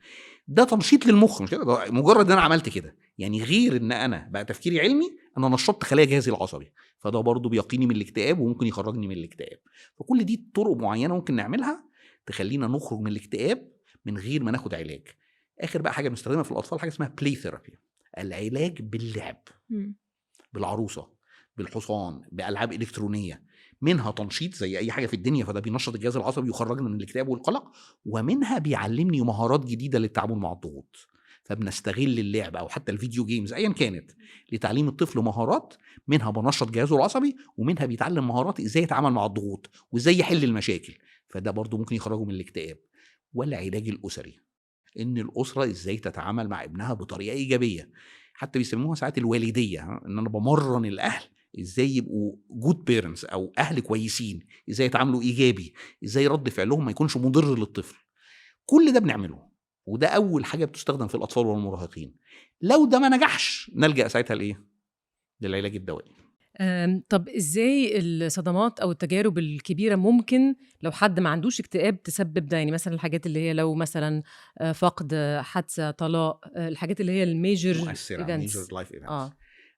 ده تنشيط للمخ، مش كده؟ مجرد ان انا عملت كده، يعني غير ان انا بقى تفكيري علمي، انا نشطت خلايا جهازي العصبي، فده برضو بيقيني من الاكتئاب وممكن يخرجني من الاكتئاب. فكل دي طرق معينة ممكن نعملها تخلينا نخرج من الاكتئاب من غير ما ناخد علاج. اخر بقى حاجة بنستخدمها في الاطفال حاجة اسمها play therapy، العلاج باللعب، بالعروسه، بالحصان، بالعاب الكترونية. منها تنشيط زي اي حاجة في الدنيا، فده بينشط الجهاز العصبي ويخرجنا من الاكتئاب والقلق، ومنها بيعلمني مهارات جديدة للتعامل مع الضغوط. فبنستغل اللعب او حتى ال video games ايا كانت لتعليم الطفل مهارات، منها بنشط جهازه العصبي ومنها بيتعلم مهارات ازاي يتعامل مع الضغوط وازاي يحل المشاكل، فده برضو ممكن يخرجه من الاكتئاب. والعلاج الاسري، ان الاسرة ازاي تتعامل مع ابنها بطريقة ايجابية، حتى بيسموها ساعات الوالدية، ان انا بمرن الاهل ازاي يبقوا good parents او اهل كويسين، ازاي يتعاملوا ايجابي، ازاي رد فعلهم ما يكونش مضر للطفل. كل ده بنعمله، وده اول حاجة بتستخدم في الاطفال والمراهقين. لو ده ما نجحش نلجا ساعتها لايه؟ للعلاج الدوائي. طب ازاي الصدمات او التجارب الكبيرة ممكن لو حد ما عندوش اكتئاب تسبب ده؟ يعني مثلا الحاجات اللي هي لو مثلا فقد، حادثه، طلاق، الحاجات اللي هي ال major events، major life events.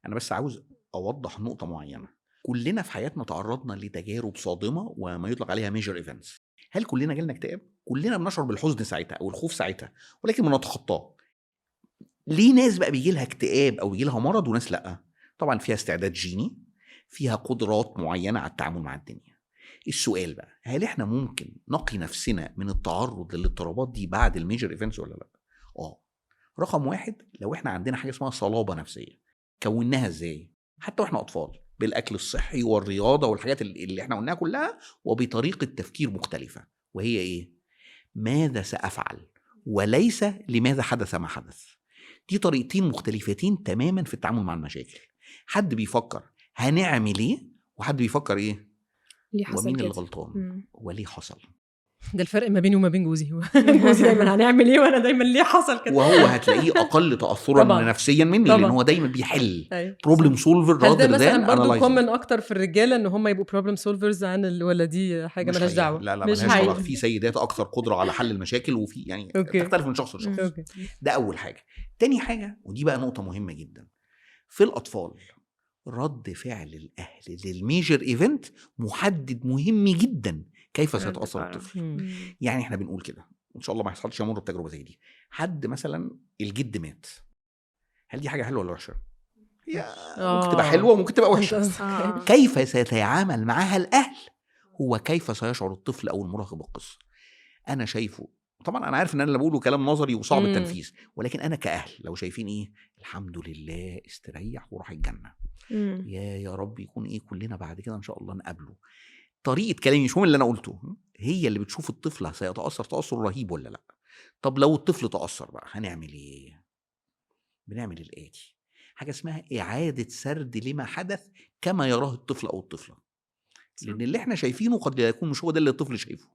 انا بس عاوز اوضح نقطة معينة. كلنا في حياتنا تعرضنا لتجارب صادمه وما يطلق عليها major events. هل كلنا جالنا اكتئاب؟ كلنا بنشعر بالحزن ساعتها او الخوف ساعتها، ولكن بنتخطاه. ليه ناس بقى بيجي لها اكتئاب او بيجي لها مرض وناس لا؟ طبعا فيها استعداد جيني، فيها قدرات معينة على التعامل مع الدنيا. السؤال بقى، هل احنا ممكن نقي نفسنا من التعرض للاضطرابات دي بعد ال major events ولا لا؟ رقم واحد، لو احنا عندنا حاجة اسمها صلابة نفسية، كوناها ازاي؟ حتى واحنا اطفال، بالاكل الصحي والرياضة والحاجات اللي احنا قلناها كلها، وبطريقة تفكير مختلفة، وهي ايه؟ ماذا سافعل وليس لماذا حدث ما حدث. دي طريقتين مختلفتين تماما في التعامل مع المشاكل. حد بيفكر هنعمل ايه، وحد بيفكر ايه ليه حصل ومين كده؟ اللي غلطان وليه حصل. ده الفرق ما بيني وما بين جوزي. جوزي دايما هنعمل ايه، وانا دايما ليه حصل كده. وهو هتلاقيه اقل تاثرا نفسيا مني، لان هو دايما بيحل problem solver. هل ده مثلا برضه common اكتر في الرجالة ان هم يبقوا problem solvers عن، ولا دي حاجة مالهاش دعوه؟ لا لا، مالهاش دعوه. في سيدات اكثر قدره على حل المشاكل، وفي يعني تختلف من شخص لشخص. ده اول حاجة. تاني حاجة، ودي بقى نقطة مهمة جدا في الاطفال، رد فعل الاهل لل major event محدد مهم جدا كيف سيتاثر الطفل. يعني احنا بنقول كده ان شاء الله ما يحصلش يمر بتجربه زي دي. حد مثلا الجد مات، هل دي حاجة حلوة ولا وحشة؟ هي ممكن تبقى حلوة وممكن تبقى وحشة. كيف سيتعامل معها الاهل هو كيف سيشعر الطفل او المراهق بالقصة. انا شايفه طبعا، انا عارف ان انا اللي بقوله كلام نظري وصعب التنفيذ، ولكن انا كاهل لو شايفين ايه، الحمد لله استريح وراح الجنة، يا رب يكون ايه كلنا بعد كده ان شاء الله نقابله. طريقه كلامي مش مهم اللي انا قلته، هي اللي بتشوف الطفل سيتاثر تاثر رهيب ولا لا. طب لو الطفل تاثر بقى هنعمل ايه؟ بنعمل الاتي، حاجة اسمها اعاده سرد لما حدث كما يراه الطفل او الطفلة. لان اللي احنا شايفينه قد لا يكون مش هو ده اللي الطفل شايفه.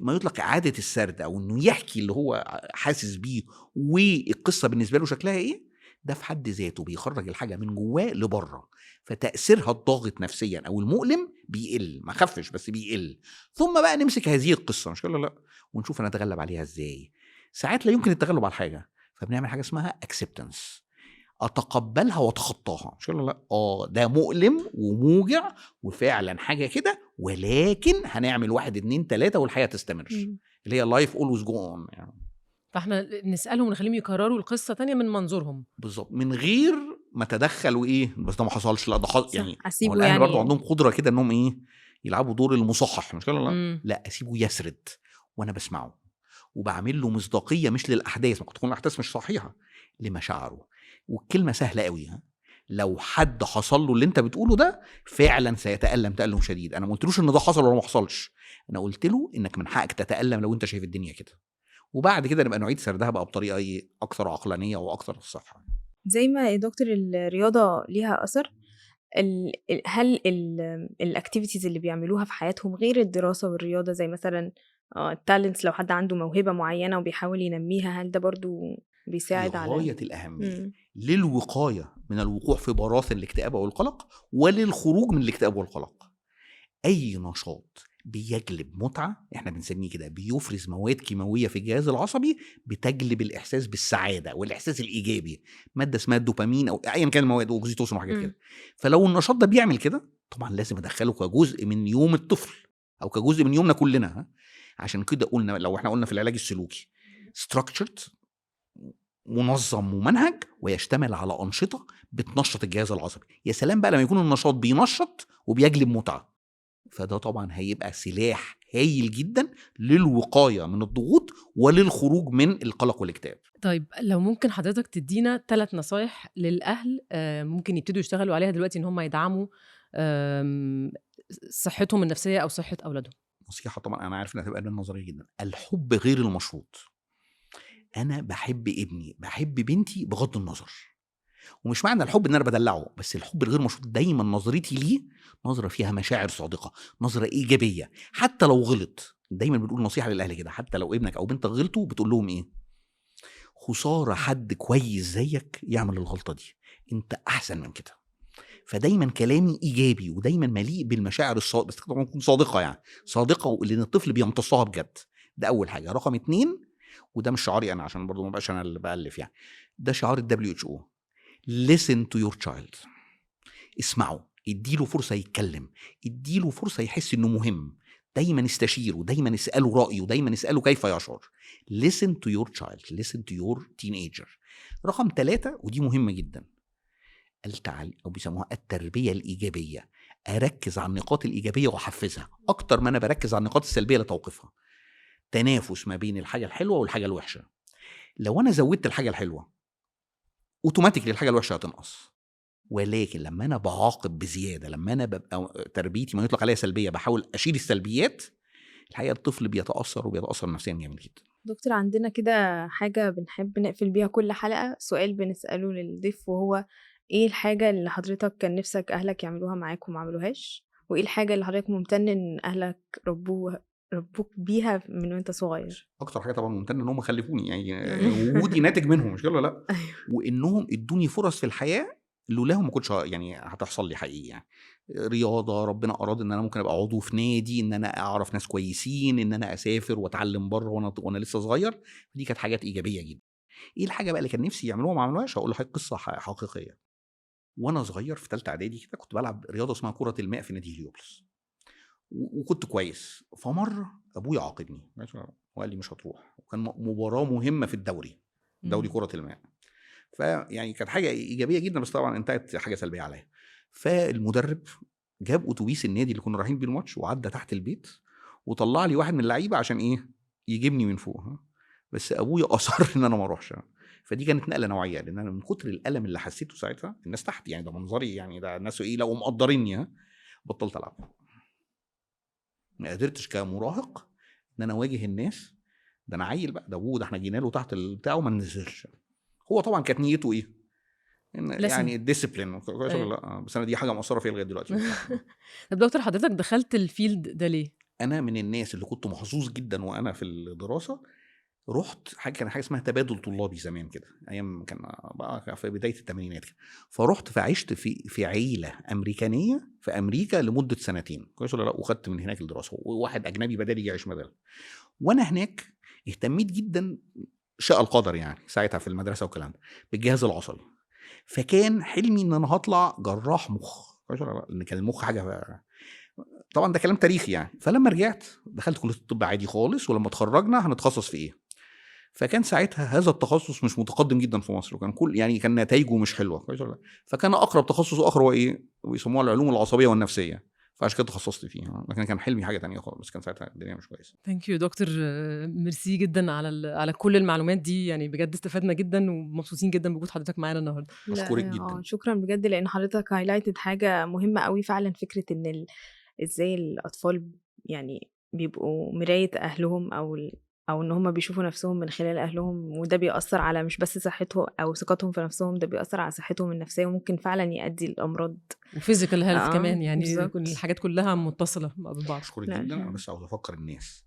ما يطلق اعاده السرد او انه يحكي اللي هو حاسس بيه والقصه بالنسبة له شكلها ايه، ده في حد ذاته بيخرج الحاجة من جواه لبره، فتاثيرها الضاغط نفسيا او المؤلم بيقل، ما خفش بس بيقل. ثم بقى نمسك هذه القصة مش كده لا، ونشوف نتغلب عليها ازاي. ساعات لا يمكن التغلب على حاجة، فبنعمل حاجة اسمها acceptance، اتقبلها واتخطاها، مش كده لا، ده مؤلم وموجع وفعلا حاجة كده، ولكن هنعمل 1 2 3 والحياة تستمر، اللي هي life always go on يعني. فاحنا نسالهم ونخليهم يكرروا القصة تانية من منظورهم بالظبط، من غير ما تدخل وايه بس ده ما حصلش، لا ده حصل يعني. اسيبه الاهل يعني برضه عندهم قدره كده انهم ايه يلعبوا دور المصحح، مش كده لا، لا اسيبه يسرد وانا بسمعه وبعمل له مصداقية، مش للاحداث، ممكن تكون الاحداث مش صحيحه، لمشاعره. والكلمة سهلة قوي، ها، لو حد حصل له اللي انت بتقوله ده فعلا سيتالم تالم شديد. انا ما قلتلوش ان ده حصل ولا ما حصلش، انا قلت له انك من حقك تتالم لو انت شايف الدنيا كده، وبعد كده نبقى نعيد سردها بقى بطريقة ايه اكثر عقلانية واكثر صحة. زي ما يا دكتور الرياضة ليها اثر، هل ال activities اللي بيعملوها في حياتهم غير الدراسة والرياضة، زي مثلا ال talents، لو حد عنده موهبة معينة وبيحاول ينميها، هل ده برضو بيساعد على غاية الاهمية للوقايه من الوقوع في براثن الاكتئاب والقلق وللخروج من الاكتئاب والقلق؟ اي نشاط بيجلب متعه، احنا بنسميه كده، بيفرز مواد كيماوية في الجهاز العصبي بتجلب الاحساس بالسعادة والاحساس الايجابي، مادة اسمها الدوبامين او ايا كان المواد، واوكسيتوسين وحاجات كده. فلو النشاط ده بيعمل كده، طبعا لازم ادخله كجزء من يوم الطفل او كجزء من يومنا كلنا. عشان كده قلنا، لو احنا قلنا في العلاج السلوكي structured، منظم ومنهج، ويشتمل على انشطة بتنشط الجهاز العصبي. يا سلام بقى لما يكون النشاط بينشط وبيجلب متعه، فده طبعا هيبقى سلاح هايل جدا للوقايه من الضغوط وللخروج من القلق والاكتئاب. طيب لو ممكن حضرتك تدينا 3 نصايح للاهل ممكن يبتدوا يشتغلوا عليها دلوقتي ان هم يدعموا صحتهم النفسية او صحة اولادهم. نصيحة طبعا انا عارف انها هتبقى نظرية جدا، الحب غير المشروط. انا بحب ابني، بحب بنتي بغض النظر، ومش معنى الحب ان انا بدلعه، بس الحب الغير مشروط دايما نظرتي ليه نظره فيها مشاعر صادقة، نظره ايجابية، حتى لو غلط. دايما بنقول نصيحة للاهل كده، حتى لو ابنك او بنتك غلطوا بتقول لهم ايه؟ خسارة حد كويس زيك يعمل الغلطة دي، انت احسن من كده. فدايما كلامي ايجابي ودايما مليء بالمشاعر الصادقة، بس طبعا تكون صادقة، يعني صادقة لان الطفل بيمتصها بجد. ده اول حاجة. رقم 2، وده مش شعاري انا عشان برضو ما بقاش انا اللي بالف يعني، ده شعار ال WHO، listen to your child. اسمعه، اديله فرصة يتكلم، اديله فرصة يحس انه مهم، دايما استشيره، دايما اساله رايه، دايما اساله كيف يشعر. listen to your child، listen to your teenager. رقم 3، ودي مهمة جدا، التعليم او بيسموها التربية الايجابية. اركز على النقاط الايجابية واحفزها اكتر ما انا بركز على النقاط السلبية لتوقيفها. تنافس ما بين الحاجة الحلوة والحاجة الوحشة. لو انا زودت الحاجة الحلوة automatically الحاجة الوحشة هتنقص، ولكن لما انا بعاقب بزيادة، لما انا ببقى تربيتي ما يطلق عليها سلبية، بحاول اشيل السلبيات، الحقيقة الطفل بيتاثر وبيتاثر نفسيا جامد جدا. دكتور، عندنا كده حاجة بنحب نقفل بيها كل حلقة، سؤال بنساله للضيف، وهو ايه الحاجة اللي حضرتك كان نفسك اهلك يعملوها معاك وما عملوهاش، وايه الحاجة اللي حضرتك ممتن ان اهلك ربوك بيها من وانت صغير؟ اكتر حاجة طبعا ممتن ان هم خلفوني، يعني وجودي ناتج منهم، مش كده لا؟ وانهم ادوني فرص في الحياة لولاهم ما كنتش يعني هتحصل لي حقيقي. يعني رياضة، ربنا اراد ان انا ممكن ابقى عضو في نادي، ان انا اعرف ناس كويسين، ان انا اسافر واتعلم بره وانا لسه صغير. دي كانت حاجات ايجابية جدا. ايه الحاجة بقى اللي كان نفسي يعملوها ما عملوهاش؟ هقول لحضرتك قصة حقيقية. وانا صغير في ثالثة اعدادي كده كنت بلعب رياضة اسمها كره الماء في نادي هليوبلس، وكنت كويس. فمره ابويا عاقبني وقال لي مش هتروح، وكان مباراة مهمة في الدوري، دوري كره الماء. فيعني كانت حاجة ايجابية جدا، بس طبعا انتهت حاجة سلبية عليا. فالمدرب جاب اتوبيس النادي اللي كنا رايحين بيه الماتش وعدى تحت البيت وطلع لي واحد من اللعيبة عشان ايه يجيبني من فوق، بس ابويا اصر ان انا ما اروحش. فدي كانت نقله نوعية، لان انا من كتر الالم اللي حسيته ساعتها، الناس تحت يعني ده منظري، يعني ده الناس ايه لو مقدريني، بطلت العب. ما قدرتش كمراهق ان انا اواجه الناس، ده انا عيل بقى، ده ابوه، ده احنا جينا له تحت البتاع وما نزلش. هو طبعا كانت نيته ايه؟ Lesson. يعني ال discipline كويس ولا أيوة. لا؟ بس انا دي حاجة مؤثرة فيا لغاية دلوقتي. طب دكتور، حضرتك دخلت ال field ده ليه؟ انا من الناس اللي كنت محظوظ جدا وانا في الدراسه، رحت حاجة كان حاجة اسمها تبادل طلابي زمان كده، ايام كان بقى في بداية الثمانينات كده. فرحت فعشت في عيله امريكانيه في امريكا لمدة سنتين، كويس ولا لا؟ وخدت من هناك الدراسه، وواحد اجنبي بدالي يعيش بدل. وانا هناك اهتميت جدا، شاء القدر يعني ساعتها في المدرسة والكلام ده، بالجهاز العصبي. فكان حلمي ان انا هطلع جراح مخ، كويس ولا لا؟ لان كان المخ حاجة، طبعا ده كلام تاريخي يعني. فلما رجعت دخلت كليه الطب عادي خالص، ولما اتخرجنا هنتخصص في ايه؟ فكان ساعتها هذا التخصص مش متقدم جدا في مصر، وكان كل يعني كان نتائجه مش حلوه، كويس ولا لا؟ فكان اقرب تخصص اخر هو ايه؟ ويسموها العلوم العصبية والنفسيه، فعشان كده تخصصت فيها، لكن كان حلمي حاجة تانية خالص، بس كان ساعتها الدنيا مش كويسه. thank you دكتور، ميرسي جدا على كل المعلومات دي، يعني بجد استفدنا جدا ومبسوطين جدا بوجود حضرتك معانا النهارده. لا، بشكرك جدا. شكرا بجد، لان حضرتك highlighted حاجة مهمة قوي فعلا، فكرة ان ازاي الاطفال يعني بيبقوا مراية اهلهم، او ان هم بيشوفوا نفسهم من خلال اهلهم، وده بيأثر على مش بس صحتهم او ثقتهم في نفسهم، ده بيأثر على صحتهم النفسية وممكن فعلا يؤدي لامراض و physical health كمان يعني. بالظبط. كل الحاجات كلها متصلة ببعض. بشكرك لا، جدا. انا شكراً. بس عاوز افكر الناس،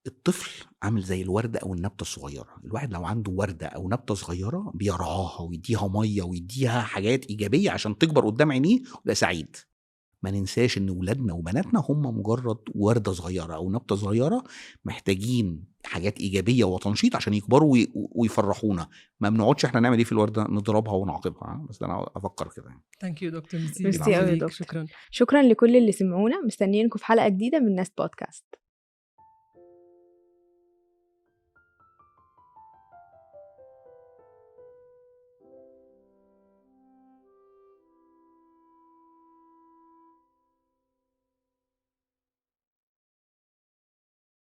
الطفل عامل زي الورده او النبتة الصغيرة. الواحد لو عنده ورده او نبته صغيرة بيرعاها ويديها مية ويديها حاجات ايجابية عشان تكبر قدام عينيه ويبقى سعيد. ما ننساش ان ولادنا وبناتنا هم مجرد ورده صغيرة او نبته صغيره، محتاجين حاجات ايجابية وتنشيط عشان يكبروا ويفرحونا. ما بنقعدش احنا نعمل ايه في الورده؟ نضربها ونعاقبها. بس ده انا افكر كده يعني. thank you دكتور، ميرسي ميرسي جداً أوي يا ليك. دكتور. شكرا. شكرا لكل اللي سمعونا، مستنيينكم في حلقة جديدة من ناس بودكاست.